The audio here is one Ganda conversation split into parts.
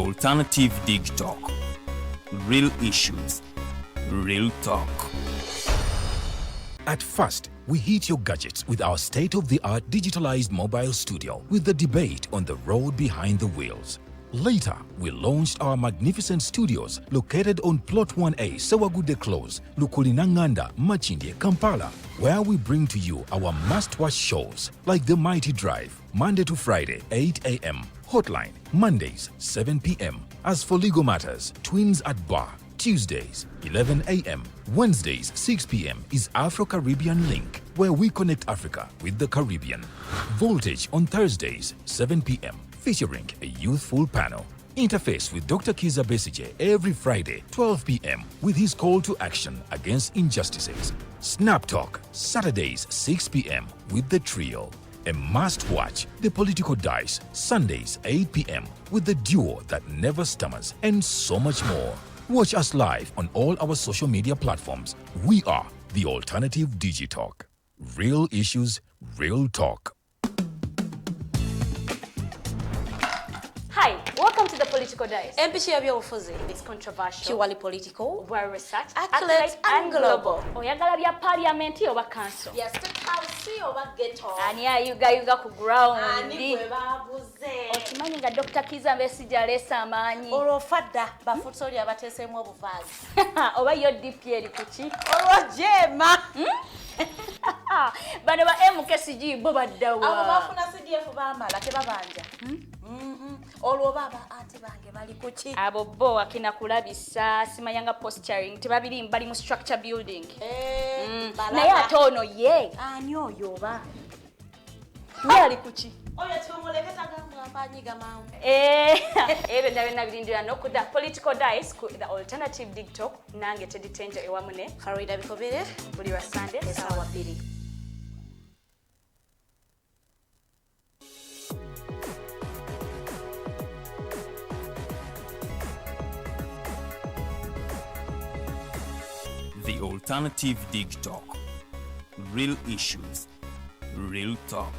Alternative Dig Talk. Real issues, real talk. At first, we hit your gadgets with our state-of-the-art digitalized mobile studio with the debate on the road behind the wheels. Later, we launched our magnificent studios located on Plot 1A, Sewagude Close, Lukulinanganda, Makindye, Kampala, where we bring to you our must-watch shows like The Mighty Drive, Monday to Friday, 8 a.m., Hotline, Mondays, 7 p.m. As for legal matters, Twins at Bar, Tuesdays, 11 a.m., Wednesdays, 6 p.m. is Afro-Caribbean Link, where we connect Africa with the Caribbean. Voltage on Thursdays, 7 p.m., featuring a youthful panel. Interface with Dr. Kiza Besigye every Friday, 12 p.m., with his call to action against injustices. Snap Talk, Saturdays, 6 p.m., with the trio. A must watch, The Political Dice, Sundays, 8 p.m., with the duo that never stammers, and so much more. Watch us live on all our social media platforms. We are the Alternative Digitalk. Real issues, real talk. Hi, welcome to the Political Dice. Empishi y'ebyobufuzi. It's controversial, purely political, well researched, accurate and global. Oyagala bya parliament oba council? Yes, State House oba ghetto. Ani ayugayuga ku ground? Ani gwe baguze? Okimanyi nga Dr. Kiza Besigye aleese amaanyi. Olwo fadda bafutsoli abateeseemu obuvaazi. Oba yo DP eri ku ki? Olwo jeema. Bano ba MKCG bo baddawa. Abo bafuna CDF baamala tebabanja. Olwo baba ati bange bali ku ki? Abo bo akina kulabisa simanyanga posturing tebabiri bali mu structure building. Naye ate ono ye. Ani oyo oba? Ye ali ku ki? Oyo tumuleke tagambwa mpanyiga mangu. Ebyo nabyo nabirindira no ku The Political Dice ku The Alternative Dig Talk nange Teddy Tenja ewamu ne Farida Bikobere buli wa Sunday essaawa 2. The Alternative Dig Talk. Real issues, real talk.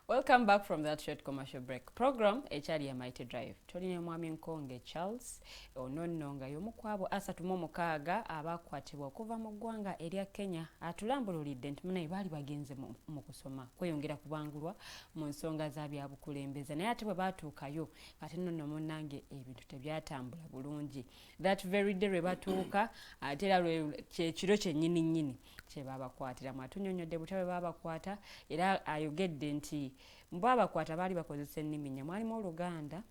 Welcome back from that short commercial break. Program ekyali ya Mighty Drive. Tulina mwami Nkonge Charles ono nno nga y'omu ku abo 36 abakwatibwa okuva mu ggwanga erya Kenya atulambululidde nti munaye baali bagenze mu kusoma kweyongera kubangulwa mu nsonga za byabukulembeze, naye ate bwe baatuukayo kati nno nno munnange ebintu tebyatambula bulungi. That very day lwe batuuka ate era kyekiro kyennyini nnyini kye baabakwatiramu. Atunyonnyodde butya bwe baabakwata era ayogedde nti mbwabakwata baali bakozesa ennimi nnya, mwalimu Oluganda,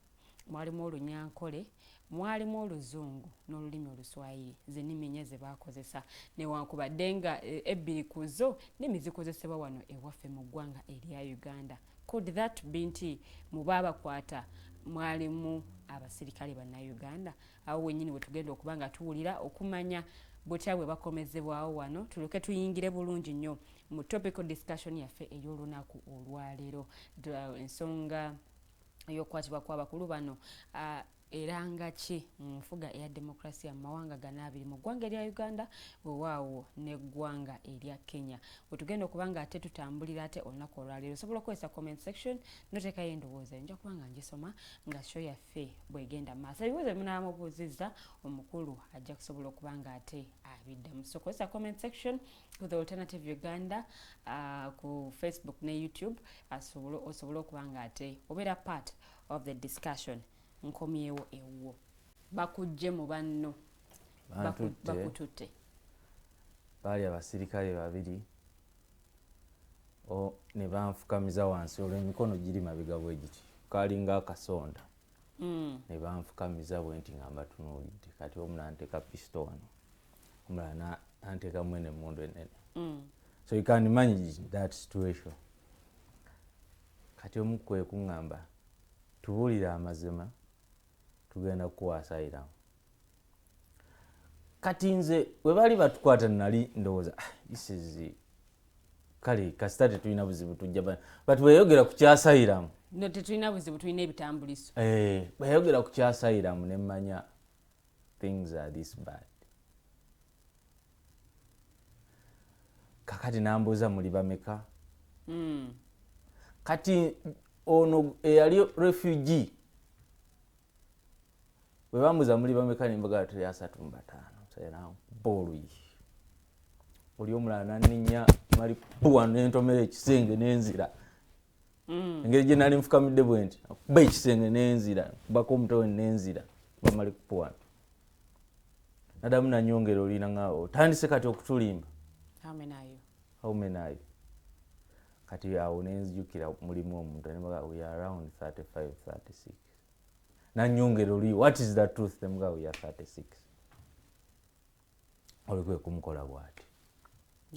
mwalimu Olunyankole, mwalimu Oluzungu n'olulimi Oluswayiri. Ze nnimi nnya ze baakozesa, newankubadde nga ebbiri ku zo nnimi zikozesebwa wano ewaffe mu ggwanga erya Uganda. Could that be nti mu baabakwata mwalimu abasirikale bannayuganda? Awo wennyini we tugenda okuba nga tuwulira okumanya butya bwe bakomezebwawo wano, tuleke tuyingire bulungi nnyo mu topical discussion yaffe ey'olunaku olwaleero. Ensonga ey'okukwatibwa kw'abakulu bano eranga ki mu nfuga eya demokrasiya mu mawanga gano abiri, mu ggwanga erya Uganda weewaawo n'eggwanga erya Kenya. Bwe tugenda okuba nga ate tutambulira ate olunaku olwaleero, osobola okukozesa comment section n'oteekayo endowooza, nja kuba nga ngisoma nga show yaffe bw'egenda mu maaso. Ebibuuzo bye munaamubuuzizza omukulu ajja kusobola okuba nga ate abiddamu. So kozesa comment section ku The Alternative Uganda ku Facebook ne YouTube, osobole okuba nga ate obeera part of the discussion. Nkomyewo ewuwo bakujje mu banno, bakututte. Baali abasirikale babiri ne banfukamiza wansi, olwo emikono giri mabega bwe giti, kalinga akasonda. Ne banfukamiza bwe nti nga mbatunuulidde. Kati omu n'anteeka pisito wano, omulala n'anteekamu eno emmundu ennene. So you can imagine that situation. Kati omu kwe kuŋŋamba, Tubuulire amazima, tugenda kukuwa asylum. Kati nze we baali batukwata nali ndowooza, "Ah, this is kale, kasita tetulina buzibu tujja but bweyogera ku kya asylum." No, tetulina buzibu, tulina ebitambuliso. Eh, bweyogera ku kya asylum ne mmanya things are this bad. Kakati nambuuza, "Muli bameka?" Kati ono eyali refugee bwe bambuuza, "Muli bameka?" Nembaga, "Tuli 35." Nakuba oluyi oli omulala naninya mali puwa nentomera ekisenge nenzira. Engeri gye nali nfukamidde bwe nti, akuba ekisenge nenzira, kubako omutwe nenzira bamali kupuwa. Nadamu nanyongera olina nga otandise kati okutulimba. How many are you? How many are you? Kati awo nenzijukira mulimu omuntu, nembaga, "We are around 35, 36." Nanyongera oli, "What is the truth?" Nemuga, "We are 36." Oli kwe kumukola bwati.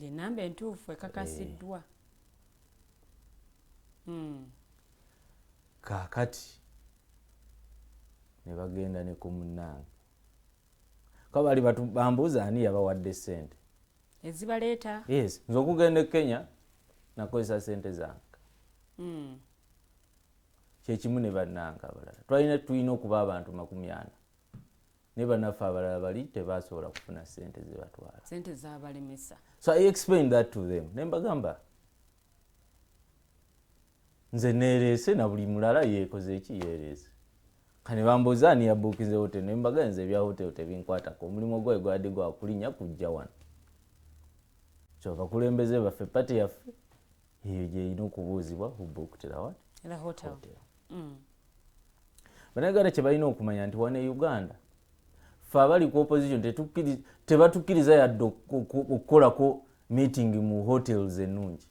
Enamba entuufu ekakasiddwa. Kaakati ne bagenda ne ku munnange ka baali bambuuza ani yabawadde sente ezibaleeta. Yes, nze okugenda e Kenya nakozesa sente zange. Kyekimu ne bannange abalala, twalina tulina okuba abantu 40, naye bannaffe abalala bali tebasobola kufuna sente zebatwala. Sente zabalemesa. So I explained that to them, ne mbagamba nze neereese na buli mulala yeekoze eki yeereese. Kane bambuuza ani yabuukize hotel, ne mbaga nze ebya hotel tebinkwatako, omulimu gwaye gwadde gwakulinnya kujja wano. So abakulembeze baffe, party yaffe eyo gyerina okubuuzibwa who booked the what? The hotel. Hotel. Bannayuganda kye balina okumanya nti wano e Uganda ffe abali ku opposition tebatukkiriza yadde okukolako meeting mu hotels ennungi.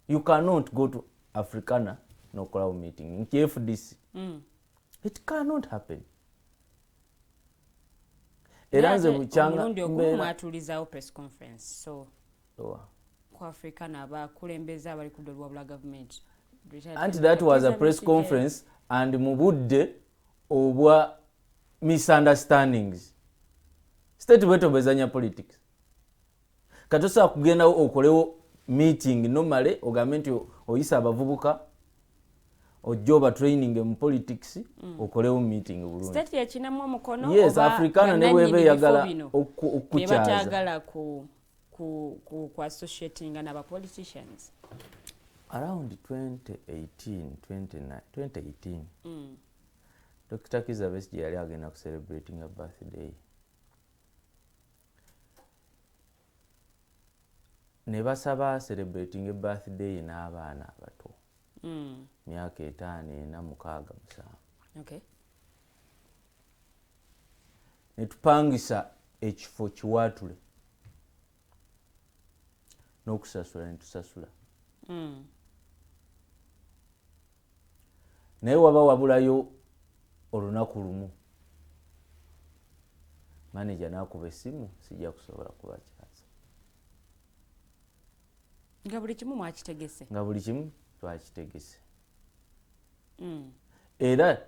You cannot go to Africana nokolawo meeting nti FDC. It cannot happen. Era nze bukyanga omulundi ogumu mwatuulizaawo press conference, so Owa. Ku Africana abakulembeze abali ku ludda oluwabula gavumenti. Anti that was a press conference and mu budde obwa misunderstandings. State bwetyo bwezanya politics. Kati osobola kugendawo okolewo meeting nomale ogambe nti oyisa abavubuka ojja oba training mu politics, okolewo meeting bulungi. State yakinamu omukono. Yes, oba Africana ne bweba bannannyini eyagala bifo bino okukukyaza. Bataagala ku associatinga n'aba politicians. Around 2018, 29, 2018, Dr. Kizza Besigye yali agenda ku celebrating a birthday ne basaba celebrating a birthday n'abaana abato, myaka 5, 4, 6, 7. Ne tupangisa ekifo kiwaatule n'okusasula ne tusasula. Naye waba wabulayo olunaku lumu, manager n'akuba essimu, "Sijja kusobola kubakyaza." Nga buli kimu mwakitegese. Nga buli kimu twakitegese. Era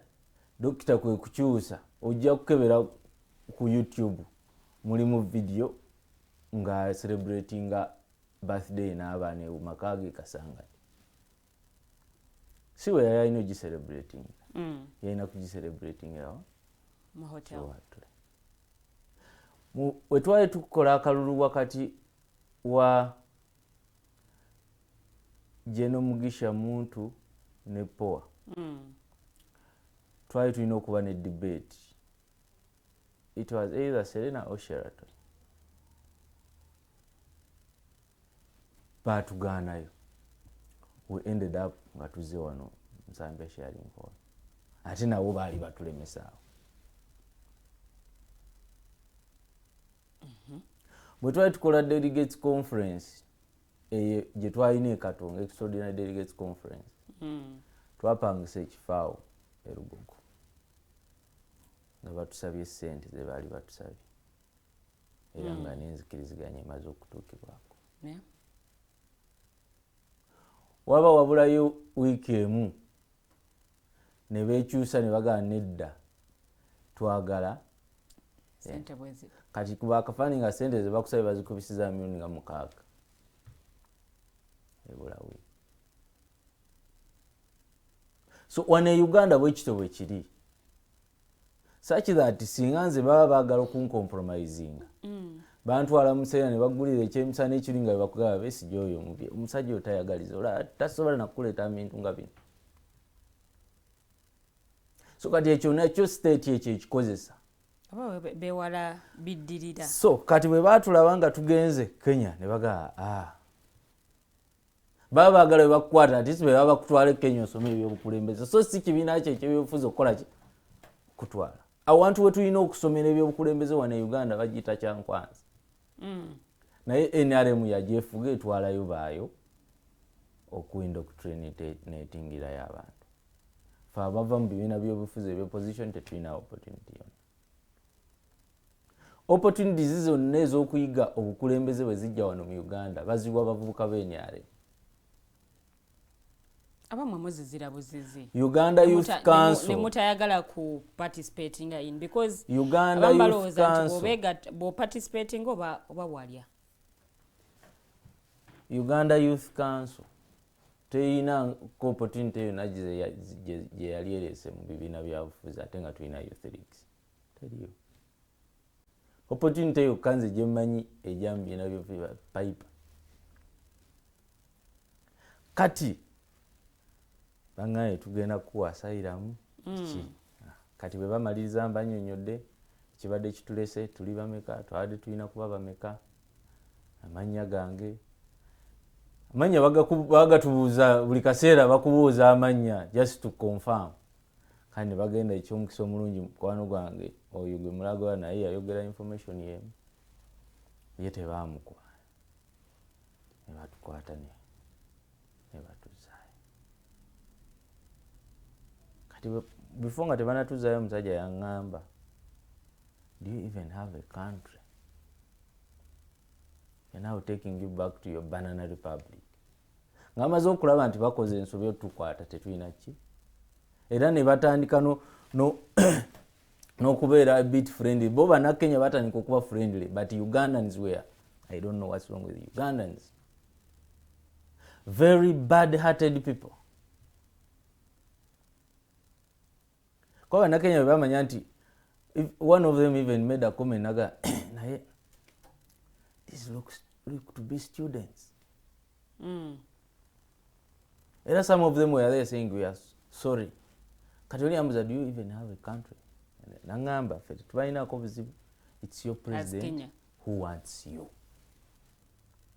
dokita kwe kukyusa, ojja kukebera ku YouTube mulimu video nga celebratinga birthday n'abaana mu maka ge Kasangati. Si we yali alina ogicelebratinga, yalina kugicelebratingirawo mu hotel. Kiwaatule. We twali tukola akalulu wakati wa Jeno Mugisha Muntu ne Poa, twali tulina okuba ne debate. It was either Serena or Sheraton. Baatugaanayo. We ended up nga tuzze wano Nsambya Sharing Hall, ate nabo baali batulemesaawo. Bwe twali tukola delegates conference eyo gye twalina e Katonga, extraordinary delegates conference, twapangisa ekifaawo e Lugogo nga batusabye sente ze baali batusabye, era nga n'enzikiriziganya emaze okutuukibwako. Waba wabulayo wiiki emu Ne beekyusa ne bagamba nedda, twagala sente bwezi. Kati kuba akafaananyi nga sente ze bakusabye bazikubisiza mirundi nga 6 ebulawe. So wano e Uganda bwe kityo bwe kiri, such that singa nze baba baagala okuncompromisinga, bantwala mu seera ne bagulira ekyemisana ekiri nga bebakugamba Besigye oyo mubi, omusajja oyo tayagaliza, olaba tasobola nakuleeta bintu nga bino. So kati ekyo nakyo state ekyo ekikozesa. Aba bewala biddirira. So kati bwe baatulaba nga tugenze Kenya ne bagamba, ah, baba baagala bwe bakukwata ati si bwe baba bakutwala e Kenya osome ebyobukulembeze. So si kibiina kyo ekyebyobufuzi okukola ki? Kutwala. Awantu we tulina okusomera ebyobukulembeze wano e Uganda bagiyita Kyankwanzi. Naye NRM yagyefuga etwalayo baayo okuindoctrinatingirayo abantu. Ffe abava mu bibiina by'obufuzi eby'opposition tetulina opportunity yonna. Opportunities zonna ez'okuyiga obukulembeze bwe zijja wano mu Uganda baziwa abavubuka ba NRM. Abamwe muzizira buzizi. Uganda Youth Council. Ne mutayagala ku participating in because Uganda abamu Youth balowooza nti Council. bw'oparticipating oba walya. Uganda Youth Council teyina opportunity yonna gye yali ereese mu bibiina bya bufuzi ate nga tulina youth leagues. Teriyo. Opportunity yokka nze gye mmanyi ejja mu bibiina bya Piper. Kati bangaye tugenda kuwa asylum. Ki? Kati bwe bamaliriza mbannyonnyodde ekibadde kitulese, tuli bameka, twabadde tulina kuba bameka, amannya gange. Amannya bagatubuuza buli kaseera, bakubuuza amannya just to confirm. Kandi bagenda ekyomukisa omulungi mukwano gwange oyo gwe mulago naye yayogera information yemu, ye tebaamukwata ne batukwata ne batuzaayo. Kati before nga tebanatuzaayo omusajja yaŋŋamba, do you even have a country? You're now taking you back to your banana republic. Ng'amaze okulaba nti bakoze ensobi otukwata tetulina ki, era ne batandika n'okubeera a bit friendly. Bo bannakenya batandika okuba friendly, but Ugandans were, I don't know what's wrong with Ugandans, very bad hearted people. Kuba bannakenya bwe bamanya nti, if one of them even made a comment naga naye these look to be students. Era some of them were there saying we are sorry. Kati oli ambuza, do you even have a country? Nangamba ffe tetubalinaako buzibu, it's your As president Kenya. who wants you.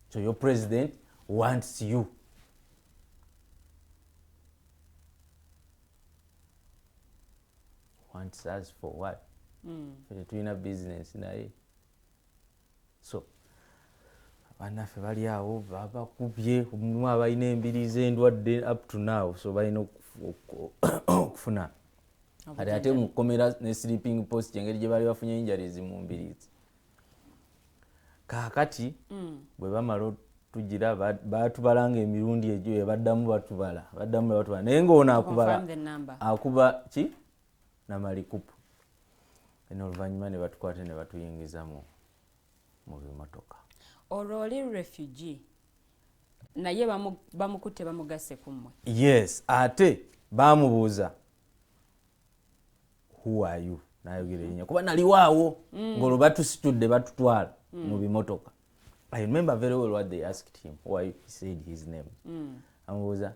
So your president wants you. Wants us for what? Ffe tetulina business naye. So bannaffe bali awo babakubye, omumu abalina embiri z'endwadde up to now, so balina okufuna. Kati ate mu kkomera ne sleeping post engeri gye baali bafunye injuries mu mbiriizi. Kaakati bwe bamala otugira, baatubalanga emirundi egyo ebaddamu batubala, baddamu batubala, naye ng'ono akubala, Confirm the number. akuba ki? Namalikupu. Eno oluvannyuma ne batukwata ne batuyingiza mu bimotoka. Olwo oli refugee naye bamukutte bamugasse ku mmwe. Yes, ate baamubuuza who are you, n'ayogera erinnya kuba naliwaawo ng'olwo batusitudde batutwala mu bimotoka. I remember very well what they asked him. Who are you? He said his name. Amubuuza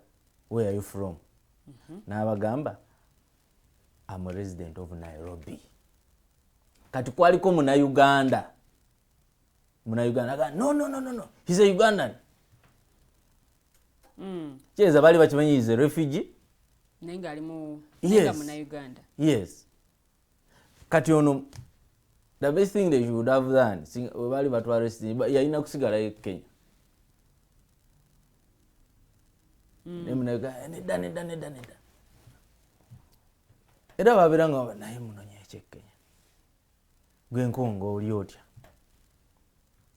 where are you from? N'abagamba I'm a resident of Nairobi. Kati kwaliko Munnayuganda. Munnayuganda agamba no, no, no, no, no. He's a Ugandan. Kitegeeza baali bakimanyi he's a refugee. Naye ng'ali mu, Yes. naye nga Munnayuganda. Yes. Kati ono the best thing they should have done, bwe baali batwala resident, yalina kusigalayo e Kenya. Naye Munnayuganda, nedda, nedda, nedda, nedda. Era babeera nga baba, naye munonye eky'e Kenya. Gwe nkongo oli otya?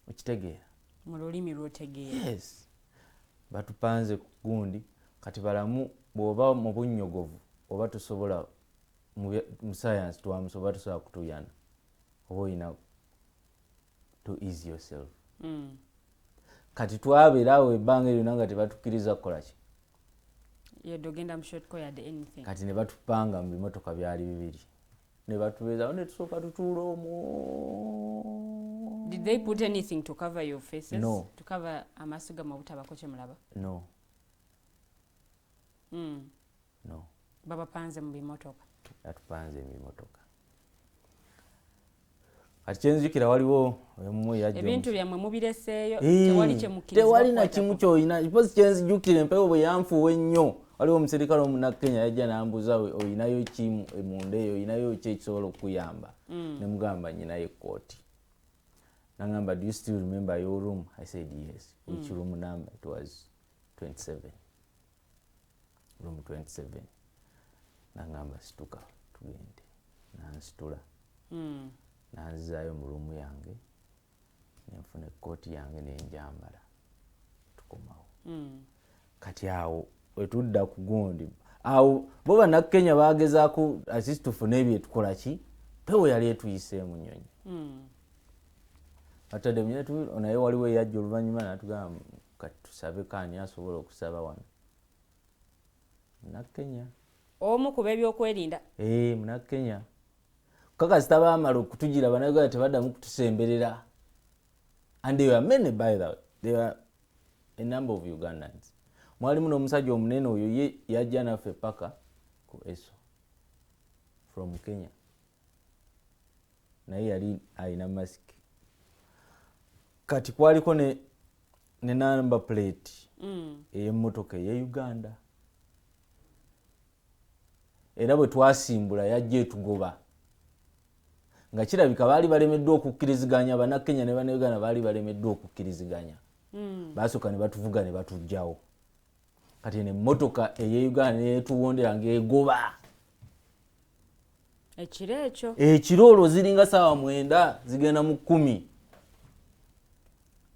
Okitegeera? Mu lulimi lw'otegeera. Yes. Batupanze ku gundi, kati balamu bw'oba mu bunnyogovu Oba tosobola mu science twamusa, oba tosobola kutuyana, oba oyina to ease yourself. Kati twabeera awo ebbanga eryonna nga tebatukkiriza kukola ki. Yadde ogenda mu short call, yadde anything. Kati ne batupanga mu bimotoka byali bibiri ne batubeezawo ne tusooka tutuula omwo. Did they put anything to cover your faces? No. To cover amaaso gammwe obutabako kye mulaba? No. No. Babapanze mu bimotoka. Atupanze mu bimotoka. Kati kyenzijukira waliwo omu yajja Ebintu byammwe mubireseeyo, Eh, tewali kyemukkiriza tewali na kukwatako. kimu kyolina. Pozi kyenzijukira empewo bwe yanfuuwa ennyo, waliwo omuserikale omunnakenya yajja n'ambuuza, "Oyinayo ki munda eyo? Oyinayo ki ekisobola okukuyamba?" Ne mugamba, "Nyinayo ekkooti." Nangamba, "Do you still remember your room?" I said, "Yes." "Which room number?" It was 27, room 27. Nangamba, "Situka tugende." Nansitula, nanzizaayo mu room yange, nenfuna ekkooti yange nenjambala, tukomawo. Kati awo wetudda ku gundi awo, bo bannakenya bagezaako asisi tufune ebyetukola ki, pewo yali etuyiseemu nyonyi. Atadde munye naye waliwo eyajja oluvannyuma natugamba, "Kati tusabe kaani asobola okusaba wano?" Munnakenya. Omu ku b'ebyokwerinda. Eh, munnakenya. Kakasita baamala okutugira, bannayuganda tebaddamu kutusemberera. And they were many, by the way. There were a number of Ugandans. Mwalimu n'omusajja omunene oyo, ye yajja naffe paka ku Eso from Kenya, naye yali alina masiki. Kati kwaliko ne number plate ey'emmotoka ey'e Uganda, era bwe twasimbula yajja etugoba, nga kirabika baali balemeddwa okukkiriziganya. Bannakenya ne Bannayuganda baali balemeddwa okukkiriziganya. Basooka ne batuvuga ne batugjawo. Kati eno emmotoka ey'e Uganda netuwondera ng'egoba. Ekiro ekyo? Ekiro olwo, ziringa saawa 9 zigenda mu 10,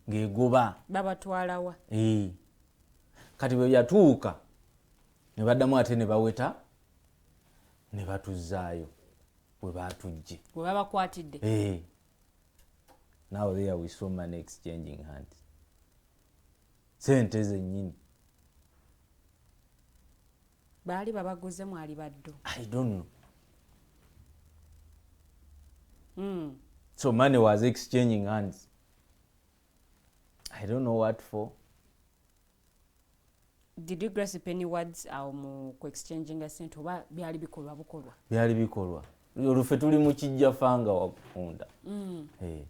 ng'egoba. Babatwalawa? Eh. Kati bwe yatuuka ne baddamu ate ne baweta ne batuzaayo bwe batujje. Bwe babakwatidde? Eh. Now there we saw money exchanging hands, sente zennyini. Baali babaguze, mwali baddu? I don't know. So money was exchanging hands, I don't know what for. Did you grasp any words awo mu ku exchanginga sente, oba byali bikolwa bukolwa? Byali bikolwa. Olufe tuli mu kijja fanga wakunda. Eh.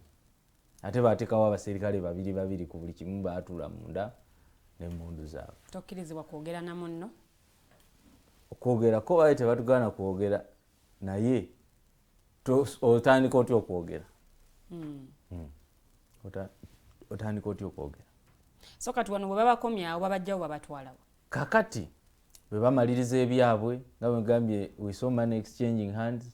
Ate bateekawo abaserikale babiri babiri ku buli kimu, baatuula munda n'emmundu zaabwe. Tokkirizibwa kwogera na munno? Okwogerako baali tebatugaana kwogera, naye otandika otya okwogera? Otandika otya okwogera? So kati wano bwe babakomyawo, babajjawo, babatwalawo? Kakati bwe bamaliriza ebyabwe, nga bwe gambye, we saw money exchanging hands.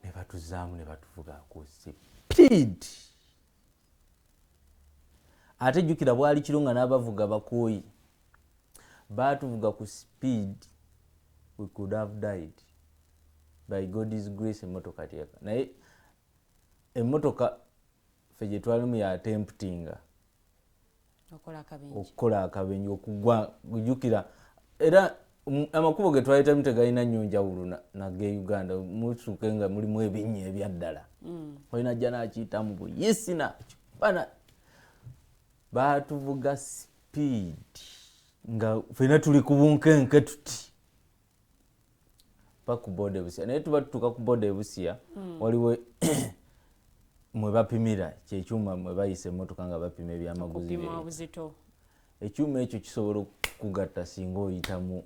Ne batuzaamu ne batuvuga ku speed. Ate jjukira bwali kiro nga n'abavuga bakooyi, baatuvuga ku speed, we could have died. By God's grace emmotoka teyaka, naye emmotoka ffe gye twalimu yatemptinga okola akabenje. Okukola akabenje, okugwa. Jjukira era amakubo ge twayitamu tegalina nnyo njawulo nage Uganda. Musuke nga mulimu ebinnya ebyaddala. Olina jja nakiyitamu buyisi nakibana. Baatuvuga speed nga fena tuli ku bunkenke tuti pa ku boda ebusia. Naye tuba tutuuka ku boda ebusia, waliwo mwe bapimira, kyekyuma mwe bayisa emmotoka nga bapima ebyamaguzi. Kupima Bye obuzito. Ekyuma ekyo kisobola okukugatta singa oyitamu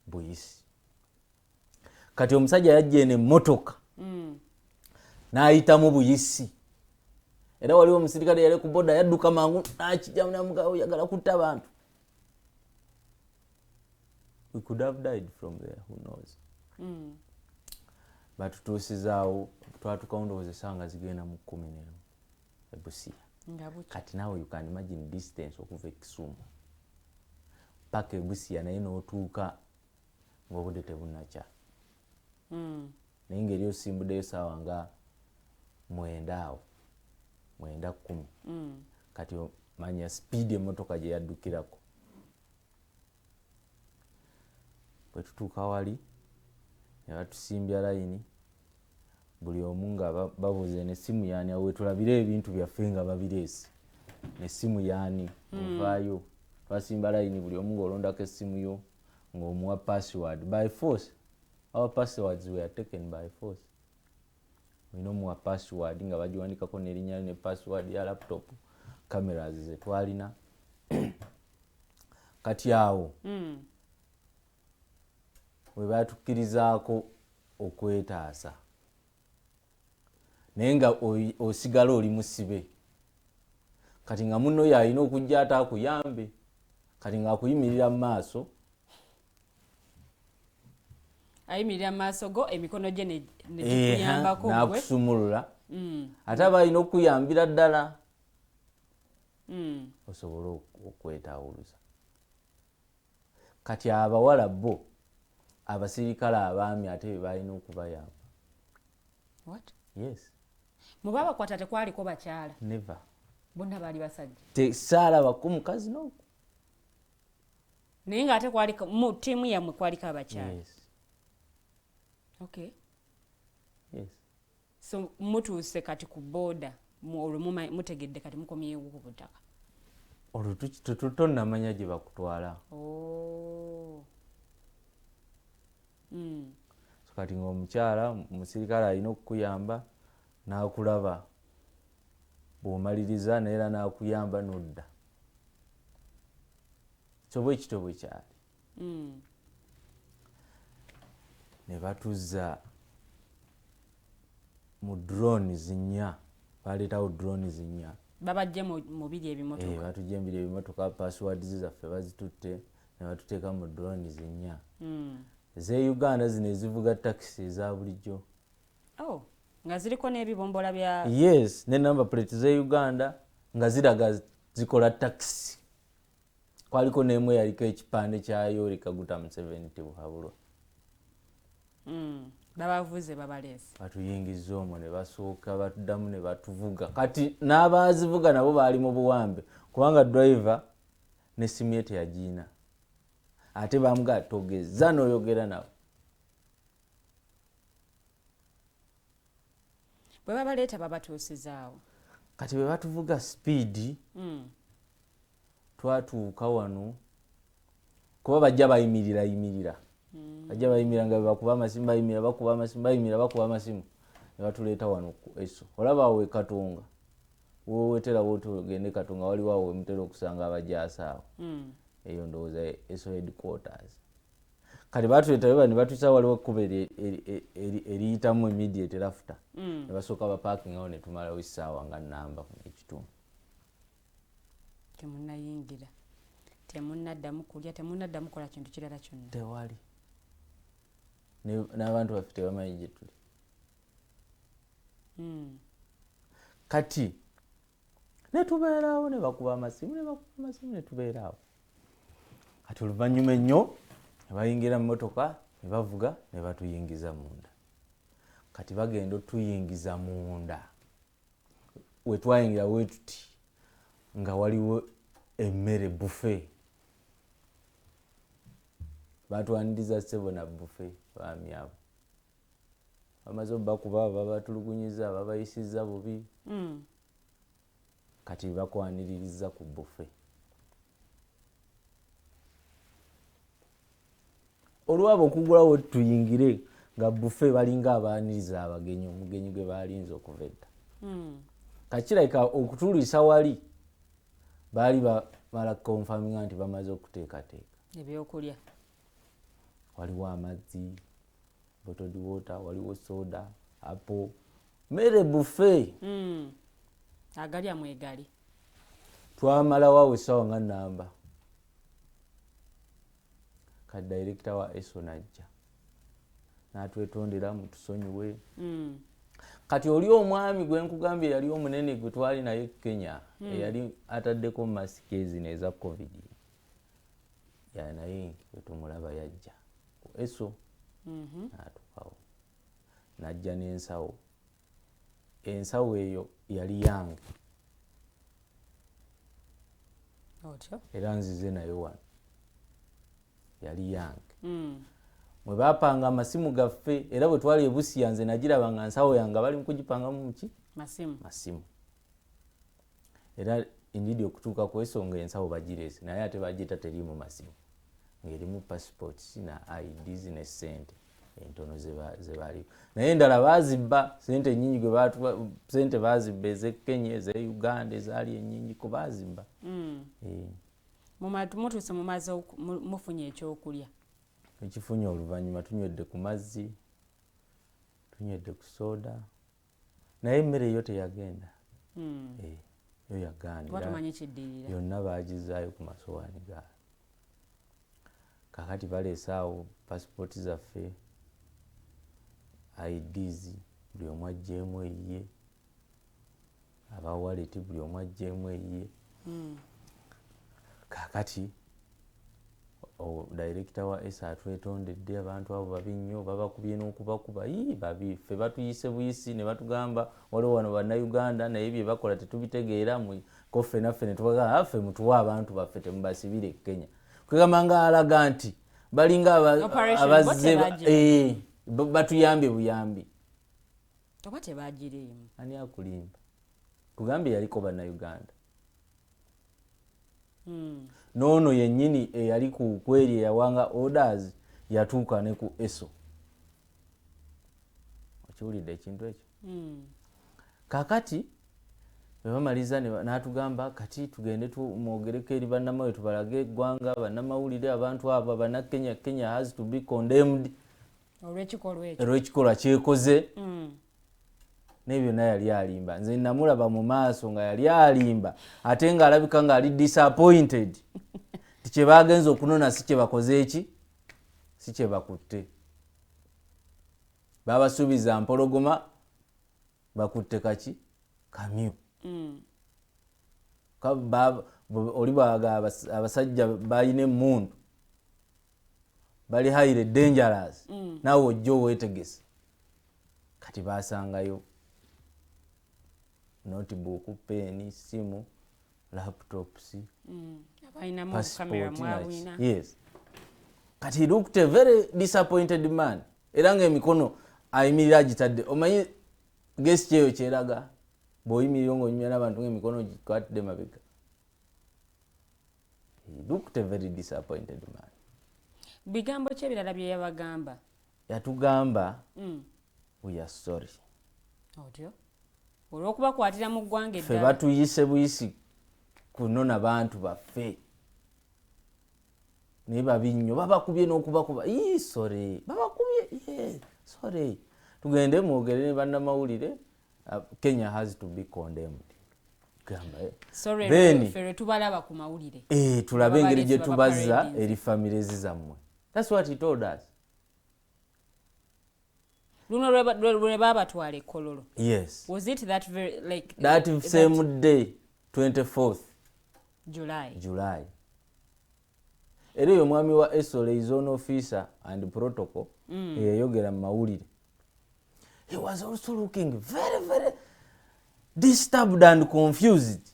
buyisi. Kati omusajja yajja eno emmotoka n'ayitamu buyisi, era waliwo omusirikale yali ku boda yadduka mangu nakijjamu namugaa, "Oyagala kutta abantu?" We could have died from there, who knows. Batutuusizaawo, twatukawo ndowooza essaawa nga zigenda mu 11 ebusia. Nga bukya. Kati naawe you can imagine distance okuva e Kisumu. Paka ebusiya naye n'otuuka ng'obudde tebunakya. Naye ngeri osimbuddeyo saawa nga 9 awo, 9 10. Kati manya speed emmotoka gye yaddukirako. Bwe tutuuka wali ne batusimbya layini, buli omu nga babuuza n'essimu yaani, awo wetulabira ebintu byaffe nga babireese. N'essimu yaani, ovaayo. Twasimba layini buli omu ng'olondako essimu yo ng'omuwa password by force. Our passwords were taken by force. Olina omuwa password nga bagiwandikako n'erinnya ne password ya laptop, cameras ze twalina. Kati awo we batukkirizaako okwetaasa, naye nga osigala oli musibe. Kati nga munno yalina okujja ate akuyambe, kati ng'akuyimirira mu maaso. Ayimirira mu maaso go, emikono gye ne gikuyambako gwe. N'akusumulula. Ate aba alina okukuyambira ddala. Osobole okwetaawuluza. Kati abawala bo abasirikale abaami ate be balina okubayamba. What? Yes. Mu babakwata tekwaliko bakyala? Never. Bonna baali basajja? Saalabako mukazi n'oku. Naye ng'ate kwaliko mu ttiimu yammwe kwaliko abakyala? Yes. Okay. Yes. So mutuuse kati ku border, olwo mutegedde kati mukomyewo ku butaka. Olwo tonnamanya gye bakutwala. Oh. So kati ng'omukyala omusirikale alina okukuyamba n'akulaba bw'omaliriza naye era n'akuyamba n'odda. So bwe kityo bwe kyali. Ne batuzza mu drones 4, baleetawo drones 4. Babajje mu biri ebimotoka. Batujje mu biri ebimotoka, passwords zaffe bazitutte ne batuteeka mu drones 4. Ez'e Uganda zino ezivuga takisi eza bulijjo. Oh, nga ziriko n'ebibombola bya Yes, ne number plate z'e Uganda nga ziraga zikola takisi. Kwaliko n'emu eyaliko ekipande kya Yoweri Kaguta Museveni Tibuhaburwa. Babavuze babaleese. Batuyingiza omwo ne basooka batuddamu ne batuvuga. Kati n'abaazivuga nabo baali mu buwambe kubanga driver n'essimu ye teyagiina. Ate bamugamba togeza n'oyogera nabo. Bwe babaleeta babatuusizaawo. Kati bwe batuvuga speed, twatuuka wano kuba bajja bayimirira yimirira. Bajja bayimirira nga bakuba amasimu, bayimirira, bakuba amasimu, bayimirira, bakuba amasimu. Ne batuleeta wano ku Eso. Olaba awo e Katonga. Woowetera wootogende Katonga waliwo awo we mutera okusanga abajaasi awo. Eyo ndowooza Eso headquarters. Kati batuleeta ne batuusa waliwo ekkubo eriyitamu immediate after. Ne basooka baparking awo ne tumalawo essaawa nga 4.5. Temunnayingira, temunnaddamu kulya, temunnaddamu kukola kintu kirala kyonna. Tewali. N'abantu baffe tebamanyi gye tuli. Kati ne tubeeraawo ne bakuba amasimu, ne bakuba amasimu ne tubeeraawo. Kati oluvannyuma ennyo ne bayingira mu mmotoka ne bavuga ne batuyingiza munda. Kati bagenda otuyingiza munda. We twayingira we tuti nga waliwo emmere buffet. Batwaniriza ssebo na buffet baami abo. Bamaze obbakuba, babatulugunyiza, babayisizza bubi. Kati bakwaniririza ku buffet. Olwabo okugulawo tuyingire nga buffet balinga abaaniriza abagenyi, omugenyi gwe balinze okuva edda. Kakirabika okutuliisa wali baali bamala confirminga nti bamaze okuteekateeka ebyokulya. Waliwo amazzi, bottled water, waliwo soda, apple, mmere buffet. Agali amwegali. Twamalawo awo essaawa nga 4. Kati director wa Eso n'ajja n'atwetondera mutusonyiwe. Kati oli omwami gwe nkugambye yali omunene gwe twali naye Kenya, eyali ataddeko masiki ezino eza COVID. Ya naye wetumulaba yajja ku ESO. Natukawo najja n'ensawo. Ensawo eyo yali yange. Otyo. Era nzize nayo wano, yali yange. Mwe bapanga amasimu gaffe, era bwe twali ebusiya nze nagiraba nga nsawo yange bali mukugipangamu muki? Masimu. Masimu. Era indeed okutuuka ku ESO nga ensawo bagireese, naye ate bagiyita teriimu masimu, ng'erimu passports na IDs ne ssente entono ze baaliwo, naye endala baazibba. Sente ennyingi gwe baatuwa, sente baazibba ez'e Kenya, ez'e Uganda, ezaali ennyingiko baazibba. Eh. Mutuuse mumaze mufunye ekyokulya? Ekifunye oluvannyuma, tunywedde ku mazzi, tunywedde ku soda, naye emmere yo teyagenda. Eh, yo yagaana. Oba Era tumanyi kiddirira. Yonna bagizaayo ku masowaani gaayo. Kakati baleese awo pasipooti zaffe, IDs, buli omu aggyemu eyiye, aba wallet buli omu aggyemu eyiye. Kakati director wa ESO atwetondedde, abantu abo babi nnyo, babakubye n'okubakuba. Ii, babi, ffe batuyise buyisi ne batugamba waliwo wano Bannayuganda, naye bye bakola tetubitegeera. Ko ffe naffe ne tubagamba, "Ah, ffe mutuwe abantu baffe, temubasibire e Kenya." Kwegamba nga alaga nti balinga Operation abazze bo tebagira. Eh, batuyambye buyambi. Oba tebagiriimu? Ani akulimba? Kugambye yaliko Bannayuganda. Noono yennyini eyali ku kweri eyawanga orders yatuuka ne ku ESO. Okiwulidde ekintu ekyo? Kakati bwe bamaliza n'atugamba kati tugende mwogereko eri bannamawulire, tubalage eggwanga, bannamawulire, abantu abo Bannakenya, Kenya has to be condemned olw'ekikolwa ekyo. Olw'ekikolwa kyekoze. Naye byonna yali alimba. Nze namulaba mu maaso nga yali alimba, ate ng'alabika ng'ali disappointed ti kyebagenza okunona si kyebakoze eki, si kyebakutte. Babasuubiza mpologoma, bakutte kaki? Kamyu. Oli bwaga abasajja balina emundu, bali highly dangerous, naawe ojja oweetegese. Kati basangayo notebook, pen, simu, laptops, Abalinamu obukamera. passport naki. Mwabwina. Yes, kati he looked a very disappointed man, era ngaemikono ayimirira agitadde. Omanyi gesi kyeyo kyeraga bw'oyimirira ngaonyumya n'abantu ngaemikono gikwatidde mabega. He looked a very disappointed man. Bigambo ki ebirala bye yabagamba? Yatugamba, "We are sorry." Otyo, olw'okubakwatira mu ggwanga Ffe eddala. batuyise buyisi kunona bantu baffe, naye babi nnyo, babakubye n'okubakuba. Ii, sorry, babakubye. Yeah, sorry, tugende mwogere ne bannamawulire. Kenya has to be condemned. Gamba, eh. Sorry, Then, ffe lwe tubalaba ku mawulire. Eh, tulabe engeri gye Babaleese, tubazza babaparadinze. eri families zammwe. That's what he told us. Luno lwe babatwala ekololo? Yes. Was it that very like That same day, 24th July? July. Era oyo omwami wa ESO, liaison officer and protocol, eyayogera mu mawulire, he was also looking very very disturbed and confused,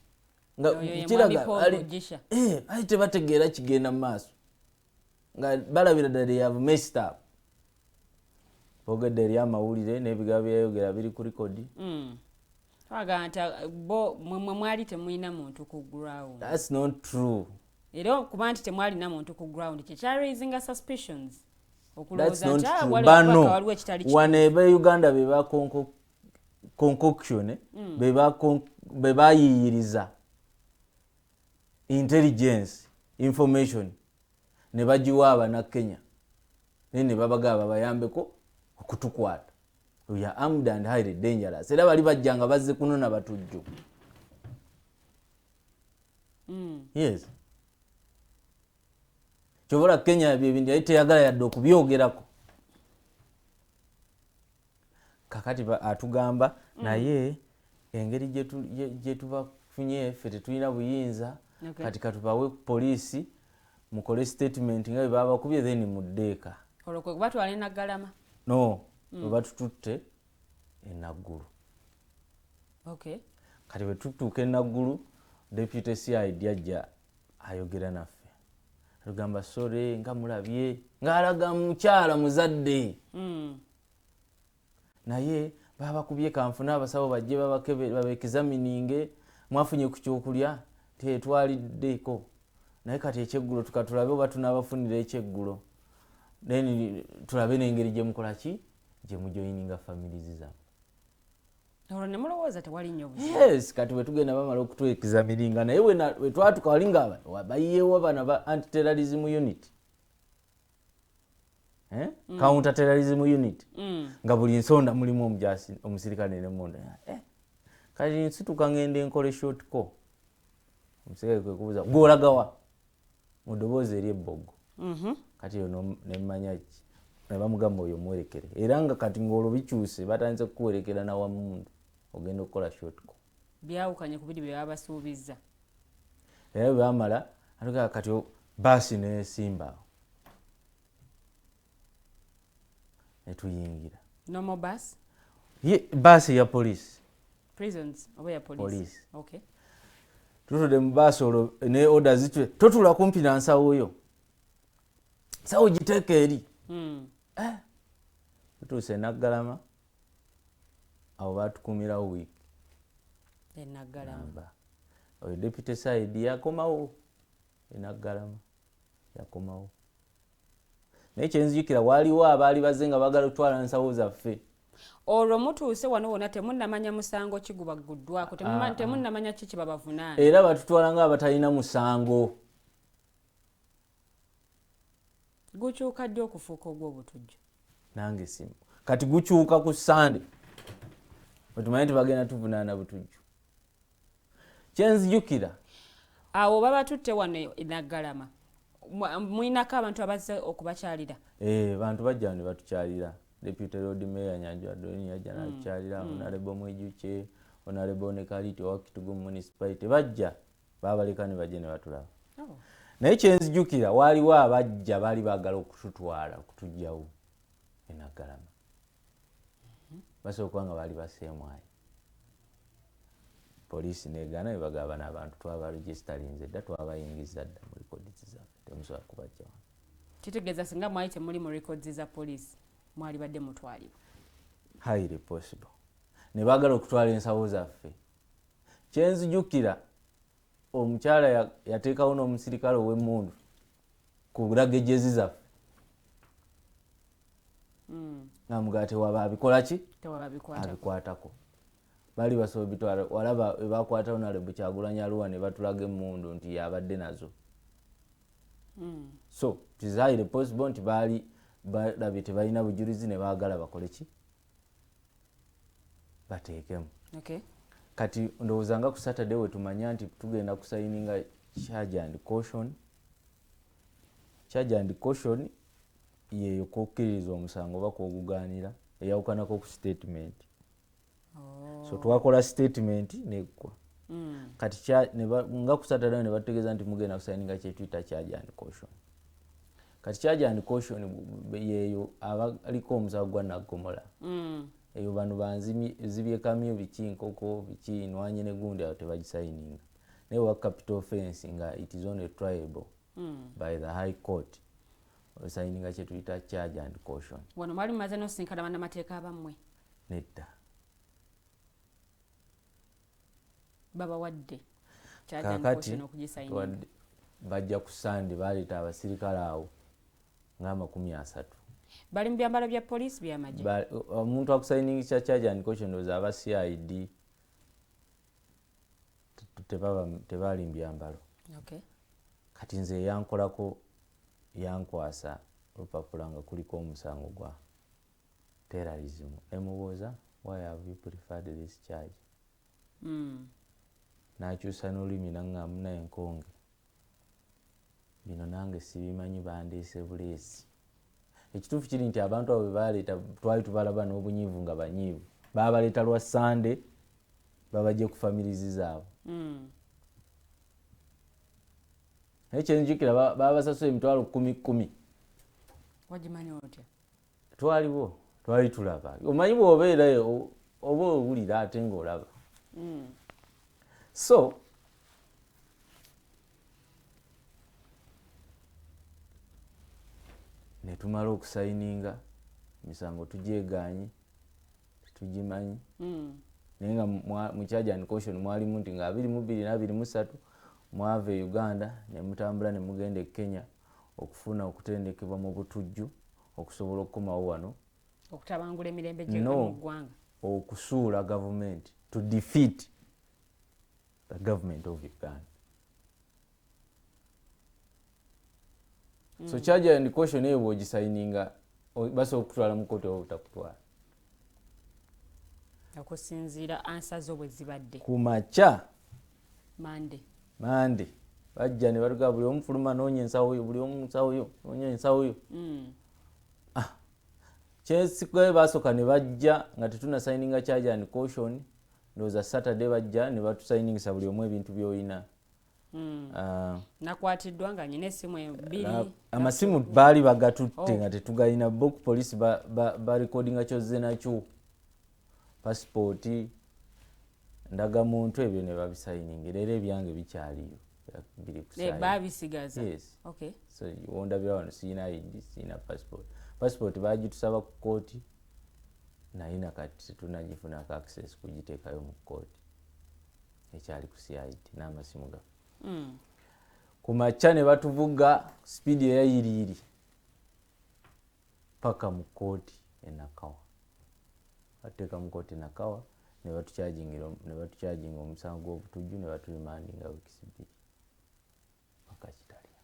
nga Oyo ye kiraga Mwami Paul Mugisha. Eh, ali tebategeera kigenda mu maaso, nga balabira ddala they have messed up. Boogedde eri amawulire n'ebigambo byayogera biri ku record. Twagamba nti bo mwe mwali temulina muntu ku ground. That's not true. Era okuba nti temwalina muntu ku ground kyekyaraisinga suspicions, That's okulowooza not nti ah, true. waliwo Bano waliwo ekitali kituufu. wano ebe Uganda be ba concoction, eh, be bayiyiriza intelligence information ne bagiwa Abannakenya, naye ne babagaba babayambeko okutukwata. We are armed and highly dangerous. Era bali bajja nga bazze kunona batujju. Yes, kyobola Kenya byebintu yali teyagala yadde okubyogerako. Kakati atugamba naye engeri gye tubafunye ffe tetulina buyinza. Kati katubawe poliisi. Mukole statement nga bwe babakubye, then muddeeka. Olwo kwe kubatwala eNaggalama? No, bwe batututte eNaggulu. Kati bwe tutuuka eNaggulu, deputy CID ajja ayogera naffe, atugamba, "Sorry, nga mulabye," ng'alaga mukyala muzadde, "naye babakubye, kanfune abasawo bajje babeexamininge. Mwafunye ku kyokulya?" Tetwaliddeko, naye kati ekyeggulo tukatulabe oba tunaabafunira ekyeggulo, then tulabe n'engeri gyemukola ki, gye mujoininga families zammwe. Olwo ne mulowooza tewali nnyo buzibu. Yes, kati bwe tugenda bamala okutwexamininga, naye we twatuka wali nga bayiyeewo bano ba anti-terrorism unit, eh? Counter terrorism unit, nga buli nsonda mulimu omujasi omusirikale nemunda. Eh, kati nsituka ngenda enkola short call, omusirikale kwe kubuuza, "Gwolagawa?" mu ddoboozi eri ebbogo. Kati eyo nemmanya ki, ne bamugamba, "Oyo muwerekere." Era nga kati ng'olwo bikyuse, batandise kukuwerekera nawamundu ogenda okukola short call. Byawukanye ku biri bye babasuubizza. Era bwe bamala atugaa, kati baasi nesimba awo netuyingira. Normal bus? Ye baasi ya poliisi. Prisons oba ya police? Police. Okay. Tutudde mu baasi olwo ne order zitwe, totula kumpi na nsawo yo, nsawo giteeka eri. Tutuuse Naggalama, awo batukumirawo wiiki ENaggalama? Namba. Oyo deputy CID yakomawo eNaggalama, yakomawo, naye kyenzijukira waaliwo abaali bazze nga baagala kutwala nsawo zaffe. Olwo mutuuse wano wonna temunnamanya musango ki gubaguddwako, temunnamanya ki kibabavunaana. Era batutwala nga abatalina musango. Gukyuka ddi okufuuka ogw'obutujju? Nange simu kati gukyuka ku Sande wetumanyi nti bagenda tuvunaana butujju. Kyenzijukira, Awo babatutte wano eNaggalama, muyinako abantu abazze okubakyalira? Eh, bantu bajja ne batukyalira. Deputy Lord Mayor Nyanjwa Doni yajja natukyalira, Honorable Mwijukye, Honorable Nekaliti owa Kitugu Municipality bajja, babaleka ne bajja ne batulaba. Naye kyenzijukira waaliwo abajja baali baagala okututwala, okutugjawo eNaggalama. Basobola okuba nga baali baseemwayo, poliisi negaana, bebagamba, "Bano abantu twabaregistarinze dda, twabayingiza dda mu records zaffe, temusobola kubajja wano." Kitegeeza singa mwali temuli mu records za poliisi, mwali badde mutwalibwa? Highly possible. Ne baagala okutwala ensawo zaffe. Kyenzijukira omukyala yateekawo n'omusirikale ow'emmundu ku luggages zaffe, namugaa tewaba abikola ki, Tewababikwata. abikwatako. Baali basobola bitwala. Walaba webakwata Honorable Kyagulanyi Aluwa ne batulaga emmundu nti yabadde nazo. So it is highly possible nti baali balabye tebalina bujulizi ne baagala bakole ki, bateekemu. Kati ndowooza nga ku Saturday we tumanya nti tugenda kusayininga charge and caution. Charge and caution yeyo kokkiririza omusango oba kwogugaanira, eyawukanako ku statement. So twakola statement neggwa. Kati nga ku Saturday ne batutegeeza nti mugenda kusayininga kyetuyita charge and caution. Kati charge and caution yeyo abaliko omusango gwa naggomola, eyo bano banzibye kamyo, biki, nkoko, biki, nwanye ne gundi, awo tebagisayininga. Naye wa capital offense nga it is only triable by the High Court, osayininga kyetuyita charge and caution. Wano mwali mumaze n'osinkana bannamateeka abammwe? Nedda. Babawadde charge and Kakati caution okugisayininga? Bajja ku Sande, baleeta abasirikale awo nga 30. Bali mu byambalo bya poliisi, byamagye? Omuntu akusayiningisa charge and caution ndowooza aba CID, tebaali mu byambalo. Kati nze eyankolako yankwasa olupapula nga kuliko omusango gwa terrorism. Nemubuuza, "Why have you preferred this charge?" N'akyusa n'olulimi naŋŋamba, "Munaye Nkonge, bino nange sibimanyi, bandeese buleesi." Ekituufu kiri nti abantu abo be baleeta twali tubalaba n'obunyiivu nga banyiivu, babaleeta lwa Sande babajje ku families zaabwe. Naye kyenzijukira babasasula emitwalo kumi kumi. Wagimanyi otya? Twaliwo, twali tulaba. Omanyi bw'obeerayo oba owulira ate ng'olaba. So ne tumala okusayininga emisango, tugyeganye, tetugimanyi. Naye nga mu charge and caution mwalimu nti nga 22 na 23 mwava e Uganda ne mutambula ne mugenda e Kenya okufuna okutendekebwa mu butujju okusobola okukomawo wano okutabangula emirembe mu ggwanga, okusuula gavumenti, to defeat the government of Uganda. So charge and caution eyo bw'ogisayininga, basobola okutwala mu kooti oba obutakutwala. Okusinziira ansa zo bwe zibadde. Ku makya. Mande. Mande bajja ne batugaa, "Buli omu fuluma, noonya ensawo yo, buli omu nsawo yo, noonya ensawo yo." Ah, kyensikugayo basooka ne bajja nga tetunasayininga charge and caution. Ndowooza Saturday bajja ne batusayiningisa buli omu ebintu by'olina. Ah, nakwatiddwa nga nyina essimu bbiri. Amasimu baali bagatutte Oh. nga tetugayina. Bo ku polisi barekodinga kyozze nakyo, pasipooti, ndagamuntu, ebyo ne babisayiningira. Era ebyange bikyaliyo, biri ku Eh, sign. Babisigaza? Yes. Okay. So wondabira wano siyina ID, siyina passport. Passport bagitusaba ku kooti, naye nakati tetunagifunako access kugiteekayo mu kooti, ekyali ku CID n'amasimu gaffe. Ku makya ne batuvuga sipiidi eyayiriiri paka mu kooti enakawa. Batuteeka mu kooti enakawa ne batucharginga omusango gw'obutujju ne baturemandinga wiiki 2 paka Kitalya.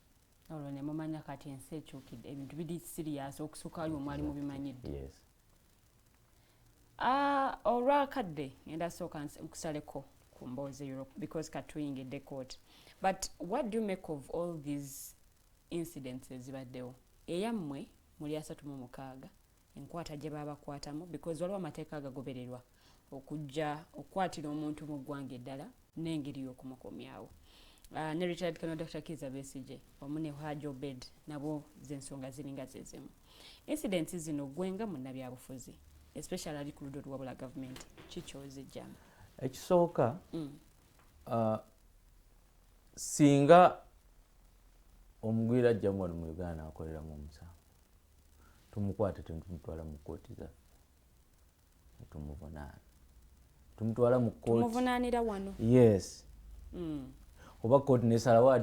Olwo ne mumanya kati ensi ekyukidde, ebintu biri serious okusukka wali omwali mubimanyidde. Yes. Ah, olwakadde ngenda sooka nkusaleko ku mboozi Europe because katuyingidde court, but what do you make of all these incidents ezibaddewo, eyammwe muli 36, enkwata gye babakwatamu? Because waliwo amateeka agagobererwa okujja okukwatira omuntu mu ggwanga eddala n'engeri y'okumukomyawo. Ne retired Colonel Dr Kiza Besigye wamu ne Haji Obed nabo zensonga ziringa zezimu. Incidents zino, gwenga munnabyabufuzi, especially ali ku ludda oluwabula gavumenti, kikyozijjamu? Ekisooka, singa omugwira ajjamu wano mu Uganda n'akoleramu omusango, tumukwata, tetumutwala mu kooti zaffe netumuvunaana, tumutwala mu kooti. Tumuvunaanira wano? Yes. Oba kooti nesalawo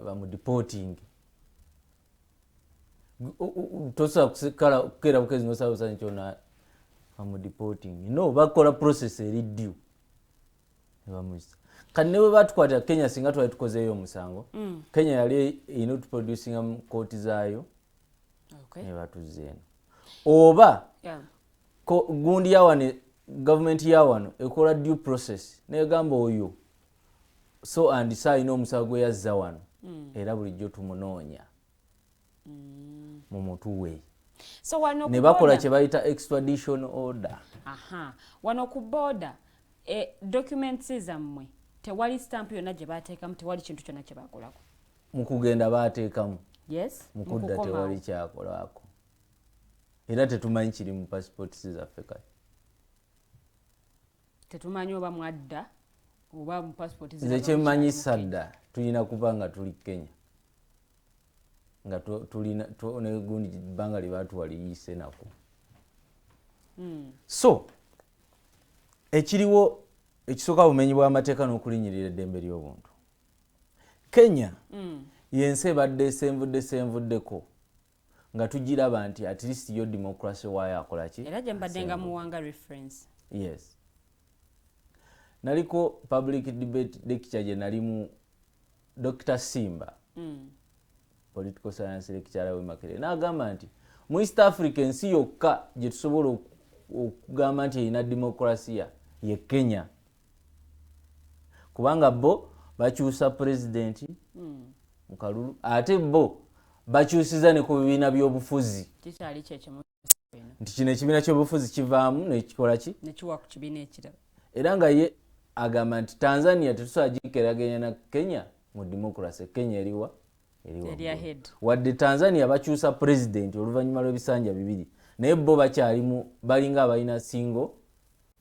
bamudeporting, tosobola kukeera bukezi nosala busanyi kyona bamudeporting. No, bakola process eri due nebamuyisa. Kati ne bwe batukwatira Kenya, singa twali tukozeeyo omusango, Kenya yali erina otuproducinga mu kooti zaayo nebatuzza eno oba gundi yawano, gavumenti yawano ekola due process negamba oyo so and so alina omusango gwe yazza wano, era bulijjo tumunoonya, mumutuwe. So wano ne ku bakola border- kye bayita extradition order. Aha, wano ku border, documents zammwe tewali stamp yonna gye bateekamu, tewali kintu kyonna kye bakolako? Mu kugenda baateekamu. Yes. Mu kudda Mu kukomawo. tewali kyakolako, era tetumanyi kiri mu passports zaffe kati. Tetumanyi oba mwadda oba mu passport. Nze kyemmanyi, sadda tulina kuba nga tuli Kenya nga tulina negundi bbanga lye batuwa liyise nako. So ekiriwo ekisooka, bumenyi bw'amateeka n'okulinyirira eddembe ly'obuntu. Kenya yensi ebadde esenvudde senvuddeko nga tugiraba nti at least yo democracy waayo akola ki. Era gye mbadde nga muwanga reference. Yes, naliko public debate lecture gye nalimu Dr Simba, political science lecturer we Makerere, n'agamba nti mu East Africa ensi yokka gye tusobola okugamba nti erina demokrasiya ye Kenya, kubanga bo bakyusa pulezidenti mu kalulu, ate bo bakyusiza ne ku bibiina by'obufuzi. Kikyali kyekimu eno. Nti kino ekibiina ky'obufuzi kivaamu nekikola ki? Nekiwa ku kibiina ekirala. Era nga ye agamba nti Tanzania tetusobola gikeraganya na Kenya. mu democracy Kenya eriwa Eri waggulu. Ahead. Wadde Tanzania bakyusa president oluvannyuma lw'ebisanja 2, naye bo bakyalimu, balinga abalina single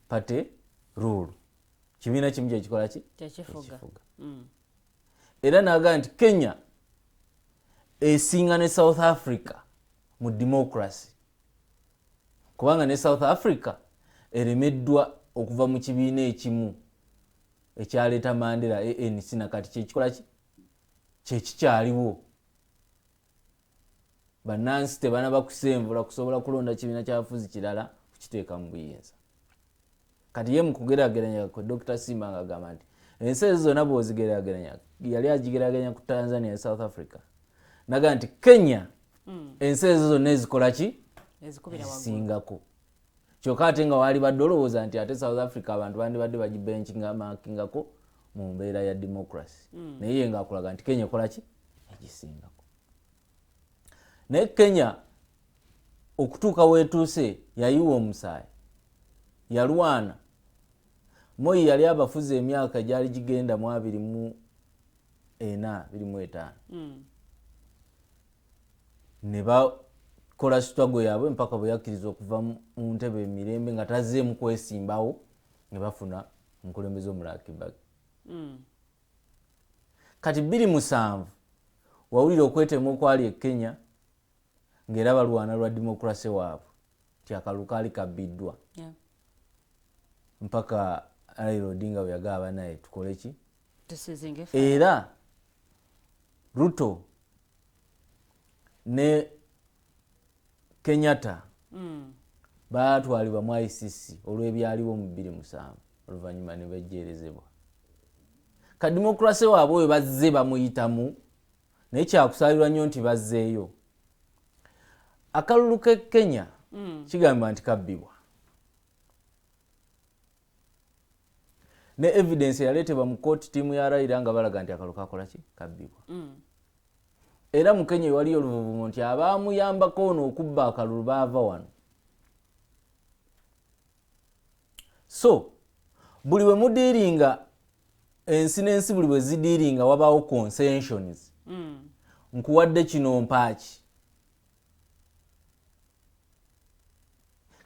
party rule, kibiina kimu kyekikola ki? Kyekifuga. Kyekifuga. Era nagaa nti Kenya esinga ne South Africa mu democracy, kubanga ne South Africa eremeddwa okuva mu kibiina ekimu ekyaleeta Mandela, ANC, nakati kyekikola ki? Kyekikyaliwo. Bannansi tebanaba kusenvula kusobola kulonda kibiina kyabufuzi kirala kukiteeka mu buyinza. Kati ye mu kugeraageranya kwe, Dr Simba nga agamba nti ensi ezo zonna bw'ozigeraageranya, yali agigeraageranya ku Tanzania ne South Africa, naga nti Kenya ensi ezo zonna ezikola ki? Ezikubira waggulu. Ezisingako. Kyokka ate nga waali badde olowooza nti ate South Africa abantu bandibadde bagibenchmarkingako mu mbeera ya democracy, naye ye ngaakulaga nti Kenya ekola ki? Egisingako. Naye Kenya okutuuka weetuuse yayiwa omusaayi, yalwana. Moi yali abafuzi emyaka egyali gigenda mu 24, 25, ne bakola struggle yaabwe mpaka bwe yakkiriza okuva mu ntebe emirembe nga tazzeemu kwesimbawo, ne bafuna omukulembeze omulala, Kibaki. Kati 2007 wawulira okwetema okwali e Kenya, ng'era balwana lwa democracy waabwe, ti akalulu kaali kabbiddwa, mpaka Raila Odinga bwe yagaba naye tukole ki? Tusizinge ffe. Era Ruto ne Kenyatta batwalibwa mu ICC olw'ebyaliwo mu 2007, oluvannyuma ne bajjerezebwa. Ka democracy waabwe oyo bazze bamuyitamu, naye kyakusaalirwa nnyo nti bazzeeyo. Akalulu ke Kenya kigambibwa nti kabbibwa, ne evidence eyaleetebwa mu kooti, ttiimu ya Raila nga balaga nti akalulu kakola ki? Kabbibwa. Era mu Kenya ewaliyo oluvuvumo nti abaamuyambako ono okubba akalulu baava wano. So buli bwe mudiiringa ensi n'ensi, buli bwe zidiiringa wabaawo concessions. Nkuwadde kino, mpaaki?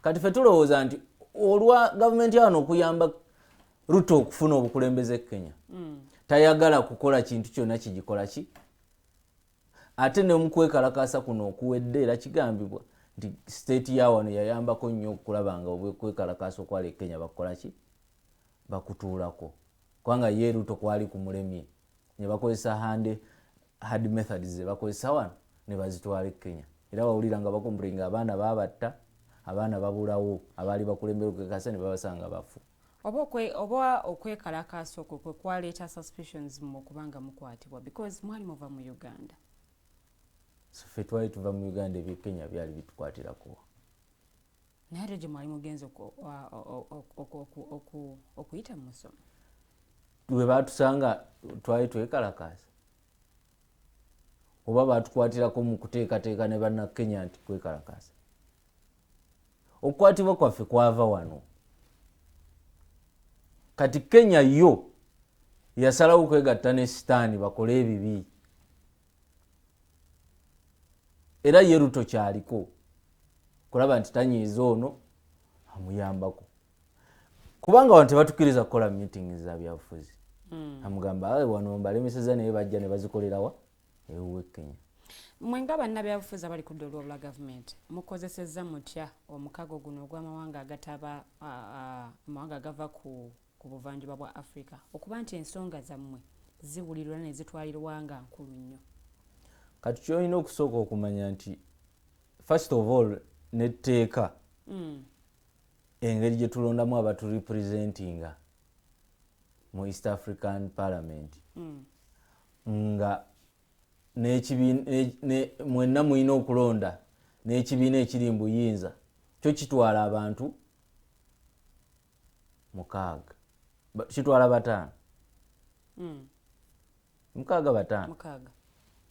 Kati ffe tulowooza nti olwa gavumenti yawano okuyamba Ruto okufuna obukulembeze e Kenya, tayagala kukola kintu kyonna kigikola ki. Ate ne mukwekalakasa kuno okuwedde, era kigambibwa nti state ya wano yayambako nnyo okulaba nga obwekwekalakasa okwali e Kenya bakukola ki? Bakutuulako, kubanga ye Ruto kwali kumulemye, ne bakozesa hard methods ze bakozesa wano ne bazitwala e Kenya. Era wawulira nga bacomplaininga abaana babatta, abaana babulawo, abaali bakulembera okwekasa ne babasanga bafu. Oba okwekalakaasa okwo kwe kwaleeta suspicions mu okubanga mukwatibwa, because mwali muva mu Uganda. So ffe twali tuva mu Uganda, eby'e Kenya byali bitukwatirako? Naye ate gye mwali mugenze okuyita mu musomo. Bwe batusanga twali twekalakaasa, oba batukwatirako mu kuteekateeka ne bannakenya nti kwekalakaasa? Okukwatibwa kwaffe kwava wano. Kati Kenya yo yasalawo okwegatta ne Sitaani bakole ebibi, era ye Ruto kyaliko kulaba nti tanyiiza ono amuyambako, kubanga wano tebatukkiriza kukola meeting za byabufuzi. Amugamba, "Aye, wano mbalemeseza," naye bajja ne bazikolerawa ewuwe Kenya. Mwe nga bannabyabufuzi abali ku ludda olw'obula gavumenti, mukozesezza mutya omukago guno ogw'amawanga agataba amawanga agava ku buvanjuba bwa Africa okuba nti ensonga zammwe ziwulirwa ne zitwalirwa nga nkulu nnyo? Kati kyolina okusooka okumanya nti first of all, netteeka engeri gye tulondamu abaturepresentinga mu East African Parliament, nga mwenna mulina okulonda n'ekibiina ekiri mu buyinza kyo kitwala abantu 6, kitwala 5, 6, 5.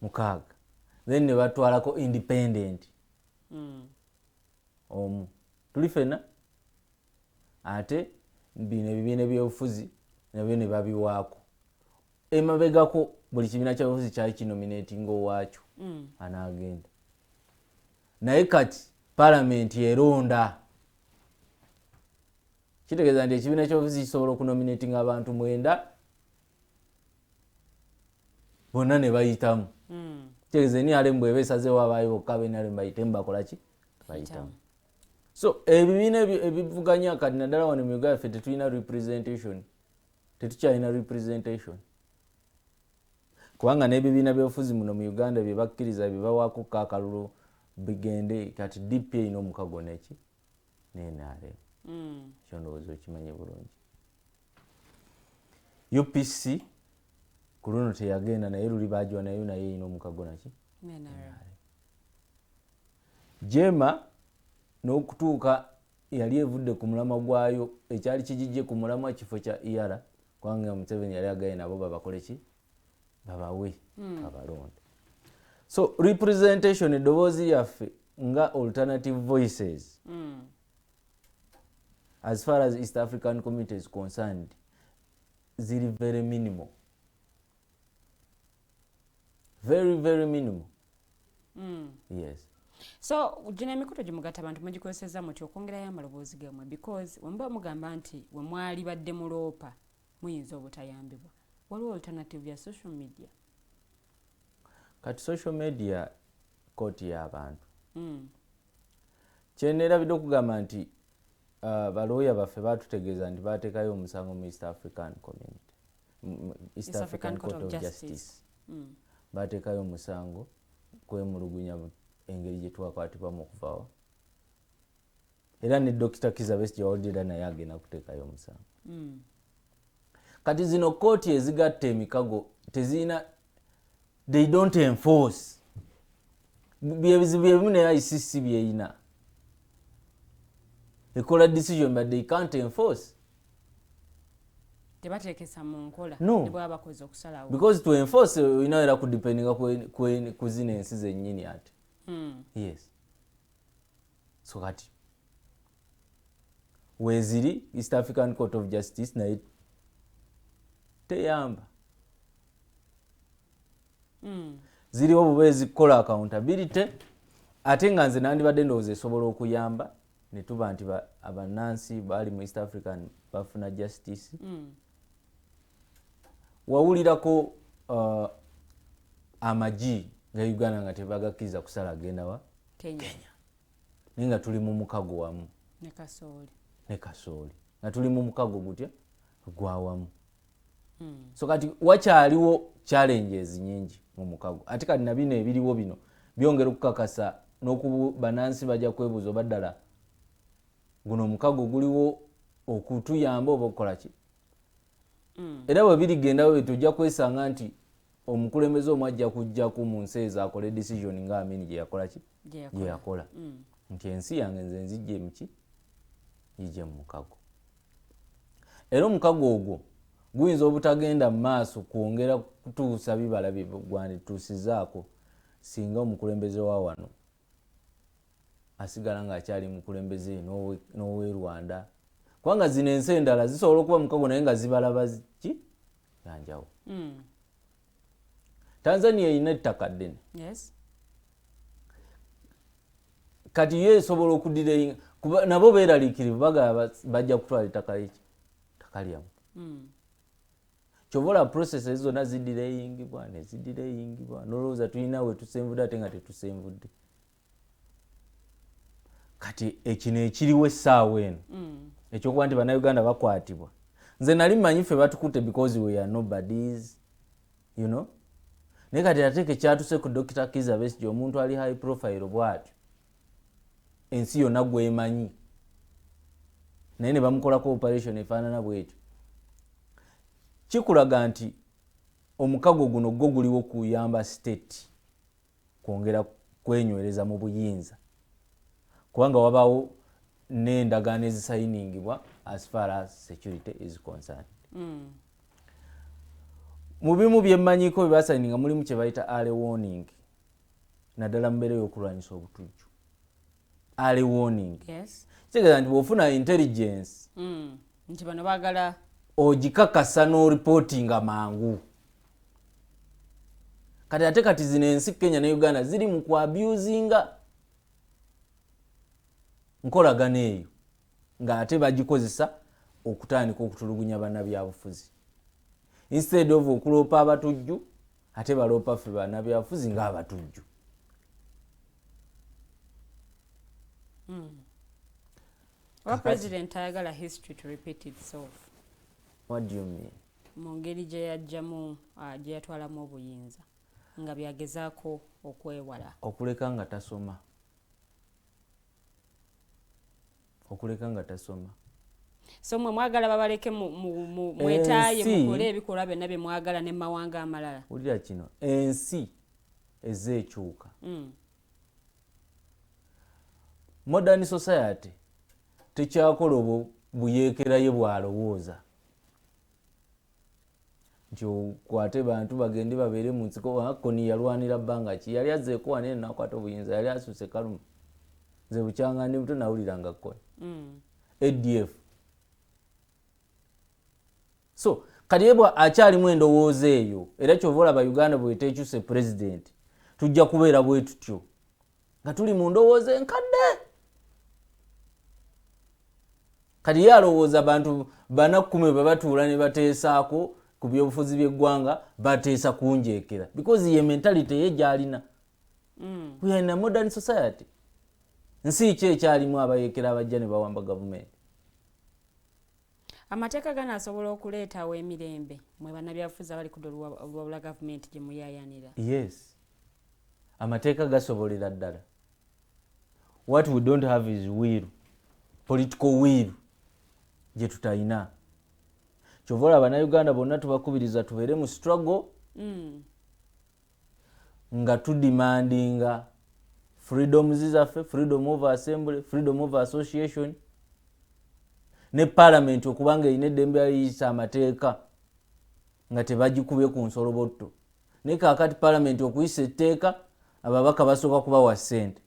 6. 6, then ne batwalako independent omu. Tuli fenna, ate bino ebibiina ebyobufuzi nabyo ne babiwaako emabegako. Buli kibiina kyabufuzi kyali kinominatinga owaakyo anaagenda, naye kati palamenti eronda. Kitegeeza nti ekibiina kyobufuzi kisobola okunominatinga abantu 9 bonna ne bayitamu. Kitegeeza NRM bweba esazeewo abaayo bokka aba NRM bayitemu, bakolaki? Bayitamu. So ebibiina ebivuganya kati, naddala wano mu Uganda, ffe tetulina representation, tetukyalina representation, kubanga n'ebibiina byobufuzi muno mu Uganda bye bakkiriza, bye bawaako akalulu bigende. Kati DP erina omukago neki? Ne NRM. Ekyo ndowooza okimanyi bulungi. UPC ku luno teyagenda, naye luli bagiwa nayo, naye erina omukago naki? JEEMA n'okutuuka yali evudde ku mulamwa gwayo. Ekyali kijijje ku mulamwa kifo kya ER, kubanga Museveni yali agaye nabo babakole ki? Babawe abalonde. So representation, eddoboozi lyaffe nga alternative voices, as far as East African Community is concerned, ziri very minimal, very very minimal. Yes. So gino emikutu gimugatta abantu mugikozeseza muti okwongerayo amaloboozi gammwe? Because wemuba mugamba nti we mwali badde muloopa muyinza obutayambibwa, waliwo alternative ya social media. Kati social media kooti y'abantu. Kyeneerabidde okugamba nti balooya baffe batutegeeza nti bateekayo omusango mu East African Community, East African Court of Justice. Bateekayo omusango kwemulugunya engeri gye twakwatibwamu okuvawo, era ne Dr Kizza Besigye wawulira naye agenda kuteekayo omusango. Kati zino kooti ezigatta emikago tezirina, they don't enforce. Byebizibu byebimu ne ICC byeyina, ekola decision but they can't enforce. Tebateekesa mu nkola. No. Ne bwaba bakoze okusalawo. Because to enforce olina era kudependinga ku zino ensi zennyini ate. Yes, so kati weeziri East African Court of Justice, naye teyamba. Ziriwo bubeezi kukola accountability, ate nga nze nandibadde ndowooza esobola okuyamba ne tuba nti abannansi baali mu East African bafuna justice. Wawulirako amagi ga Uganda nga tebagakkiriza kusala agenda wa? Kenya. Naye nga tuli mu mukago wamu. Ne kasooli. Ne kasooli, nga tuli mu mukago gutya? Gwawamu. So kati wakyaliwo challenges nyingi mu mukago, ate kati nabino ebiriwo bino byongera okukakasa n'okubu bannansi bajja kwebuuza oba ddala guno omukago guliwo okutuyamba oba okukola ki. Era bwe birigenda bwe tojja kwesanga nti omukulembeze omu ajja kujjaku mu nsi ezo akole decision nga Amini gye yakola ki? Gye yakola. Gye yakola nti ensi yange nze nzijje muki? Ngijje mu mukago. Era omukago ogwo guyinza obutagenda mu maaso kwongera kutuusa bibala bye gwandituusizaako singa omukulembeze wa wano asigala ng'akyali mukulembeze n'owe Rwanda, kubanga zino ensi endala zisobola okuba mukago naye nga zibalaba ki yanjawulo. Tanzania erina ettaka ddene. Kati yo esobola okudirenga kuba nabo beeraliikirivu, bagamba bajja kutwala ettaka liki? Ttaka lyammwe. Kyova olaba process ezo zonna zidireyingibwa ne zidireyingibwa, nolowooza tulina we tusenvudde ate nga tetusenvudde. Kati ekino ekiriwo essaawa eno ekyokuba nti Bannayuganda bakwatibwa, nze nali mmanyi ffe batukutte because we are nobodies, naye kati ate kekyatuse ku Dr Kizza Besigye, omuntu ali high profile bw'atyo, ensi yonna gwemanyi, naye ne bamukolako operation efaanana bwetyo, kikulaga nti omukago guno gwo guliwo kuyamba state kwongera kwenywereza mu buyinza, kubanga wabaawo n'endagaano ezisayiningibwa as far as security is concerned. Mu bimu byemmanyiko bye basayininga mulimu kye bayita early warning, naddala mu mbeera y'okulwanyisa obutujju. Early warning kitegeeza nti bw'ofuna intelligence Nti bano baagala ogikakasa n'oripootinga mangu. Kati ate kati zino ensi Kenya ne Uganda ziri mu kuabusinga nkolagana eyo, ng'ate bagikozesa okutandika okutulugunya bannabyabufuzi. Instead of okuloopa abatujju, ate baloopa ffe bannabyabufuzi ng'abatujju. Oba president ayagala history to repeat itself. What do you mean? Mu ngeri gye yajjamu, gye yatwalamu obuyinza, nga byagezaako okwewala. Okuleka nga tasoma. Okuleka nga tasoma. So mwe mwagala babaleke mwetaaye mukole ebikolwa byonna bye mwagala ne mawanga amalala. Wulira kino, ensi ezze ekyuka. Modern society tekyakola obwo buyeekeraye bw'alowooza nti okwate bantu bagende babeere mu nsiko. Kony yalwanira bbanga ki? Yali azzeeko wano eno n'akwata obuyinza, yali asuuse Kaluma. Nze bukyanga ndi muto nawuliranga Kony. ADF. So kati ye bwa akyalimu endowooza eyo, era kyova olaba Uganda bw'eteekyuse president, tujja kubeera bwe tutyo nga tuli mu ndowooza enkadde. Kati ye alowooza abantu 410 bwe batuula ne bateesaako ku byobufuzi by'eggwanga, bateesa kunjeekera because ye mentality ye gy'alina. We are in a modern society. Nsi ki ekyalimu abayeekera abajja ne bawamba gavumenti? Amateeka gano asobola okuleetawo emirembe mwe bannabyabufuzi abali ku ludda oluwabula gavumenti gye muyaayaanira? Yes, amateeka gasobolera ddala. What we don't have is will, political will gye tutayina. Kyova olaba bannayuganda bonna tubakubiriza tubeere mu struggle nga tudemandinga freedoms zaffe, freedom of assembly, freedom of association, ne parliament okubanga erina eddembe liyisa amateeka nga tebagikubye ku nsolobotto. Naye kaakati parliament okuyisa etteeka, ababaka basooka kubawa ssente,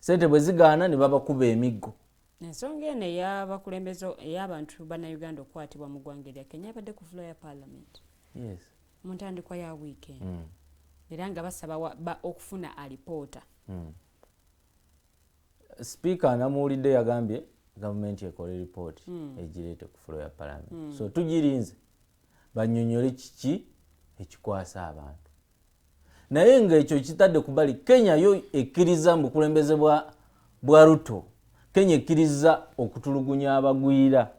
ssente bwe zigaana ne babakuba emiggo. Ensonga eno ey'abakulembeze, ey'abantu bannayuganda okukwatibwa mu ggwanga erya Kenya ebadde ku floor ya parliament mu ntandikwa ya weekend, era nga basaba okufuna alipoota. Sipiika namuwulidde yagambye gavumenti ekole ripooti egireete ku floor ya parliament. So tugirinze bannyonnyole kiki ekikwasa abantu. Naye ng'ekyo kitadde ku bbali, Kenya yo ekkiriza mu bukulembeze bwa Ruto, Kenya ekkiriza okutulugunya abagwira,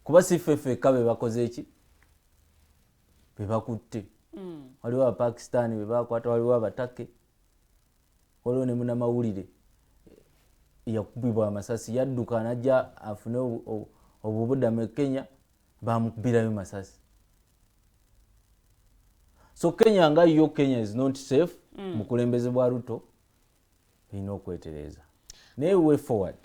kuba si ffe ffekka be bakoze eki, be bakutte. Waliwo Abapakisitaani be bakwata, waliwo Abatake, waliwo ne munnamawulire yakubibwa amasasi, yadduka n'ajja afune obubudamu e Kenya, bamukubirayo masasi. So Kenya nga yo, Kenya is not safe. Mukulembeze bwa Ruto erina okwetereeza. Naye way forward,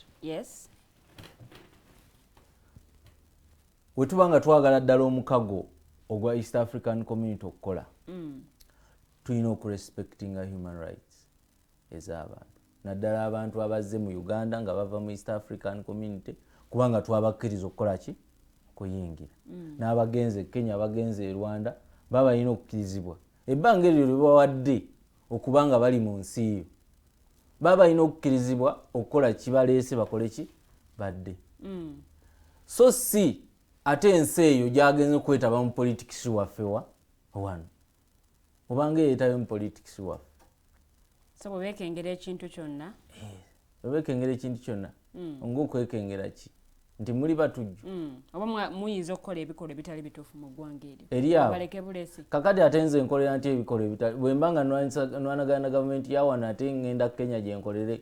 bwe tuba nga twagala ddala omukago ogwa East African Community okukola, tulina okurespectinga human rights ez'abantu, naddala abantu abazze mu Uganda nga bava mu East African Community, kubanga twabakkiriza okukola ki? Okuyingira. N'abagenze e Kenya, abagenze e Rwanda, baba balina okukkirizibwa ebbanga eryo lye bawadde okuba nga bali mu nsi eyo, baba balina okukkirizibwa okukola kibaleese, bakole ki? Badde. So si ate ensi eyo gyagenze okwetaba mu politics waffe wa wano, obanga eyeetayo mu politics waffe. So bwe beekengera ekintu kyonna. Bwe beekengera ekintu kyonna, ng'okwekengera ki? Nti muli batujju. Oba muyinza okukola ebikolwa ebitali bituufu mu ggwanga eryo. Eri awo. Baleke bulesi. Kakati ate nze nkolera nti ebikolwa ebitali, bwe mba nga nwanagana na gavumenti ya wano, ate ngenda Kenya gyenkolere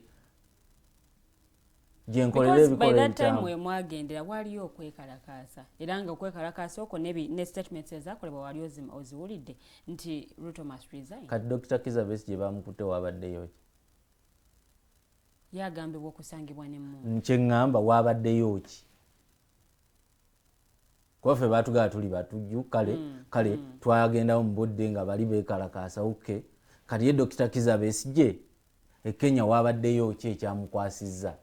Because by ebikolwa that time ebikyamu. we mwagendera waliyo okwekalakaasa, era nga okwekalakaasa okwo ne statements ezakolebwa wali oziwulidde nti Ruto must resign. Kati Dr Kizza Besigye bamukutte, wabaddeyo ki? Yagambibwa okusangibwa n'emmundu. Kyeŋŋamba, wabaddeyo ki? Kuba ffe batugaba tuli batujju. Kale kale twagendawo mu budde nga bali beekalakaasa, okay. Kati ye Dr Kizza Besigye e Kenya wabaddeyo ki ekyamukwasizza?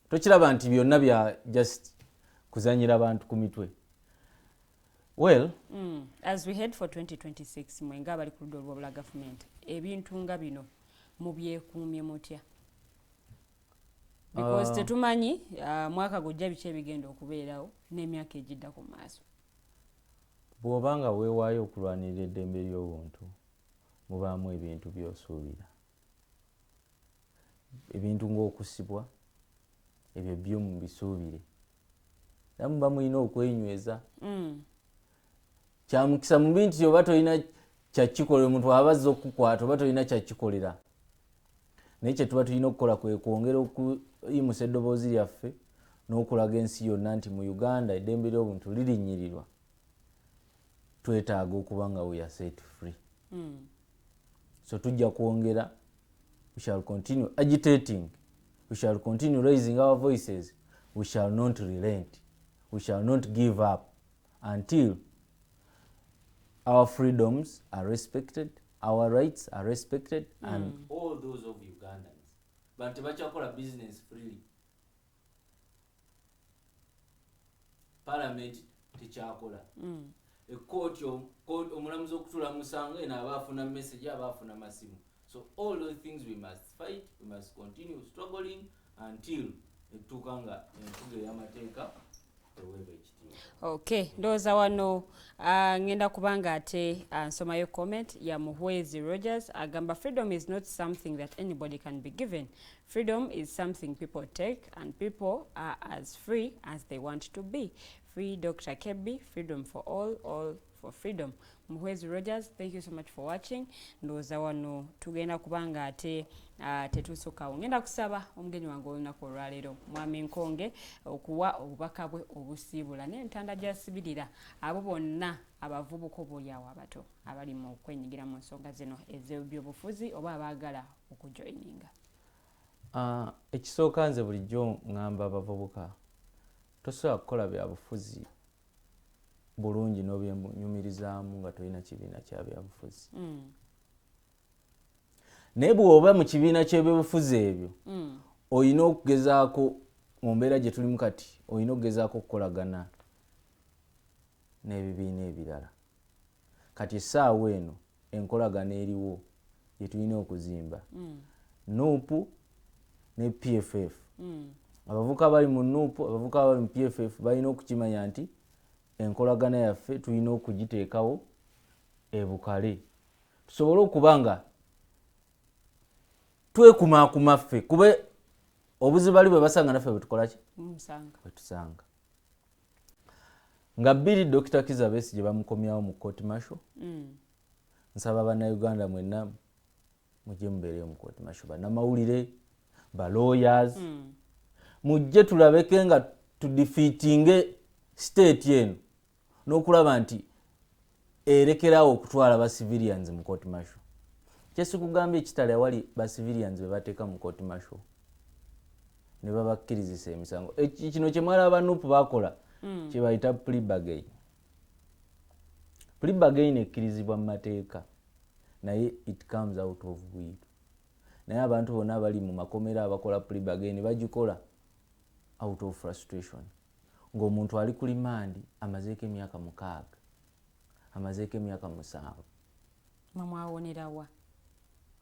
Tokiraba nti byonna bya just kuzanyira bantu ku mitwe? Well, As we head for 2026, mwenga abali ku ludda olwabula gavumenti, ebintu nga bino mubyekuumye mutya? Because tetumanyi mwaka gujja biki ebigenda okubeerawo n'emyaka egidda ku maaso. Bw'oba nga weewaayo okulwanirira eddembe ly'obuntu, mubaamu ebintu by'osuubira, ebintu ng'okusibwa, ebyo byo mubisuubire, era muba mulina okwenyweza. Kyamukisa mubi nti oba tolina kyakikolera, omuntu aba azza okukukwata oba tolina kyakikolera, naye kyetuba tulina okukola kwe kwongera okuyimusa eddoboozi lyaffe n'okulaga ensi yonna nti mu Uganda eddembe ly'obuntu lirinnyirirwa. Twetaaga okuba nga we are set free. So tujja kwongera, we shall continue agitating, we shall continue raising our voices, we shall not relent, we shall not give up until our freedoms are respected, our rights are respected and all those of Ugandans. Bantu tebakyakola business freely, parliament tekyakola, ekooti, omulamuzi okutuula musango eno aba afuna message, aba afuna masimu. So all those things we must fight, we must continue struggling until etuuka nga enfuga ey'amateeka eweebwa ekitiibwa. Okay, ndowooza wano ngenda kubanga ate nsomayo comment ya Muhwezi Rogers, agamba, "Freedom is not something that anybody can be given. Freedom is something people take, and people are as free as they want to be. Free Dr. Kebi, freedom for all, all for freedom." Muhwezi Rogers, thank you so much for watching. Ndowooza wano tugenda kubanga ate tetusukkawo. Ngenda kusaba omugenyi wange olunaku olwaleero, Mwami Nkonge, okuwa obubaka bwe obusiibula n'entanda gyasibirira abo bonna abavubuka oba oliawo abato abali mu kwenyigira mu nsonga zino ez'ebyobufuzi oba abaagala okujoyininga. Ekisooka, nze bulijjo ŋŋamba abavubuka, tosobola kukola byabufuzi bulungi n'obyenyumirizaamu nga tolina kibiina kya byabufuzi. Naye bw'oba mu kibiina ky'ebyobufuzi ebyo, olina okugezaako, mu mbeera gye tulimu kati, olina okugezaako okukolagana n'ebibiina ebirala. Kati essaawa eno enkolagana eriwo gye tulina okuzimba, NUP ne PFF. Abavubuka bali mu NUP, abavubuka bali mu PFF balina okukimanya nti enkolagana yaffe tulina okugiteekawo ebukale, tusobole okuba nga twekumaakuma ffe, kube obuzibu bali bwe basanga naffe bwetukolaki Musanga. Bwetusanga. Nga bbiri, Dr. Kiza Besigye bamukomyawo mu court martial. Nsaba Bannayuganda mwenna mujje mubeereyo mu court martial, bannamawulire, ba lawyers, mujje tulabeke nga tudefeatinge state eno n'okulaba nti erekerawo okutwala ba civilians mu court martial. Kyesikugambye ekitale, awali ba civilians be bateeka mu court martial ne babakkirizisa emisango. Kino kyemwalaba ba NUP bakola, kyebayita plea bargain. Plea bargain ekkirizibwa mu mateeka, naye it comes out of will. Naye abantu bonna abali mu makomera abakola plea bargain bagikola out of frustration, ng'omuntu ali ku limandi amazeeko emyaka 6, amazeeko emyaka 7. Mwamwawonerawa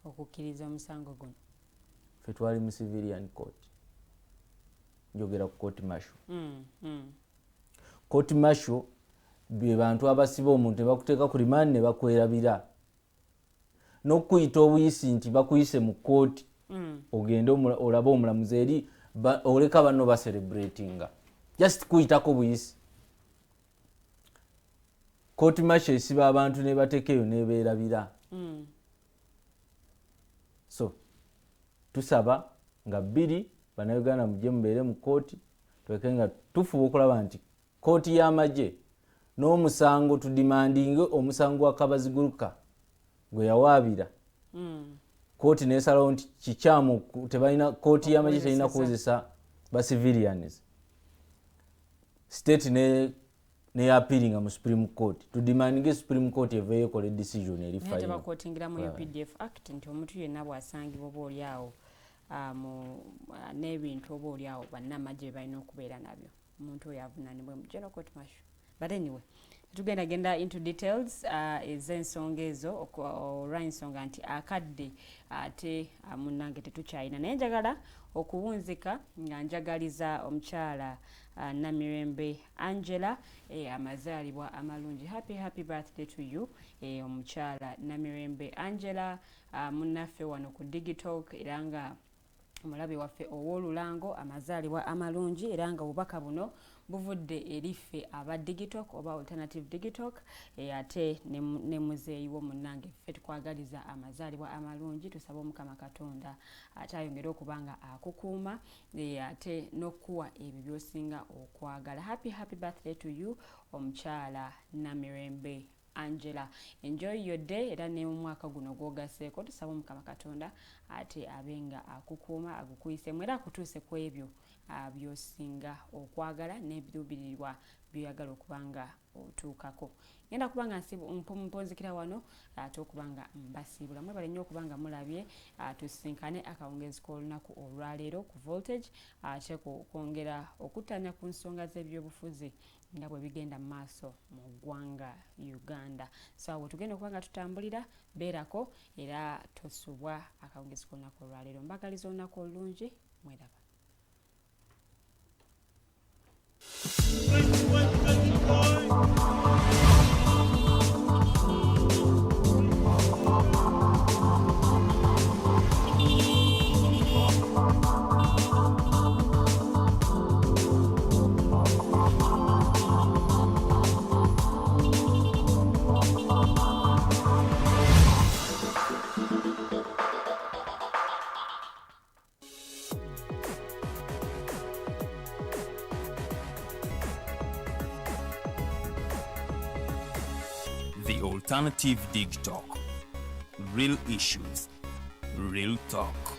okukkiriza omusango guno? Ffe twali mu civilian court, njogera ku court martial. Court martial be bantu abasiba omuntu ne bakuteeka ku limandi ne bakwerabira n'okuyita obuyisi nti bakuyise mu kooti ogende olabe omulamuzi eri oleka banno bacelebratinga, just kuyitako buyisi. Court martial esiba abantu ne bateeka eyo nebeerabira. So tusaba nga bbiri, Bannayuganda mujje mubeere mu kooti, tuleke nga tufuba okulaba nti kooti y'amagye n'omusango, tudemandinge omusango gwa Kabaziguruka gwe yawaabira, kooti nesalawo nti kikyamu, tebalina, kooti y'amagye terina kukozesa ba civilians. State ne neyapiringa mu Supreme Court, tudemandinge Supreme Court eveeyo ekole decision eri Naye final. Tebakotingira mu UPDF Act nti omuntu yenna bw'asangibwa oba oli awo n'ebintu oba oli awo bannamagye bye balina okubeera nabyo, omuntu oyo avunaanibwe mu general court martial? But anyway, Tetugenda genda into details ez'ensonga ezo olw'ensonga nti akadde ate munnange tetukyalina, naye njagala okuwunzika nga njagaliza omukyala Namirembe Angela amazaalibwa amalungi. Happy, happy birthday to you, omukyala Namirembe Angela, munnaffe wano ku Digitalk era nga omulabe waffe ow'olulango. Amazaalibwa amalungi, era nga obubaka buno buvudde eri ffe aba Digitalk oba Alternative Digitalk, ate ne muzeeyi wo munnange. Ffe tukwagaliza amazaalibwa amalungi. Tusaba Omukama Katonda ate ayongere okuba nga akukuuma, ate n'okuwa ebyo by'osinga okwagala. Happy, happy birthday to you, omukyala Namirembe Angela. Enjoy your day, era ne mu mwaka guno gwogaseeko tusaba Omukama Katonda ate abe nga akukuuma, agukuyisemu era akutuuse ku ebyo by'osinga okwagala n'ebiruubirirwa by'oyagala okuba nga otuukako. Ngenda kuba nga mponzikira wano ate okuba nga mbasiibula. Mwebale nnyo okuba nga mulabye. Tusinkane akawungezi k'olunaku olwaleero ku Voltage, ate kwongera okuttanya ku nsonga z'ebyobufuzi nga bwe bigenda mu maaso mu ggwanga Uganda. So awo tugenda okuba nga tutambulira. Beerako era tosubwa akawungezi k'olunaku olwaleero. Mbagaliza olunaku olulungi. Mweraba. The Alternative Dig Talk. Real issues, real talk.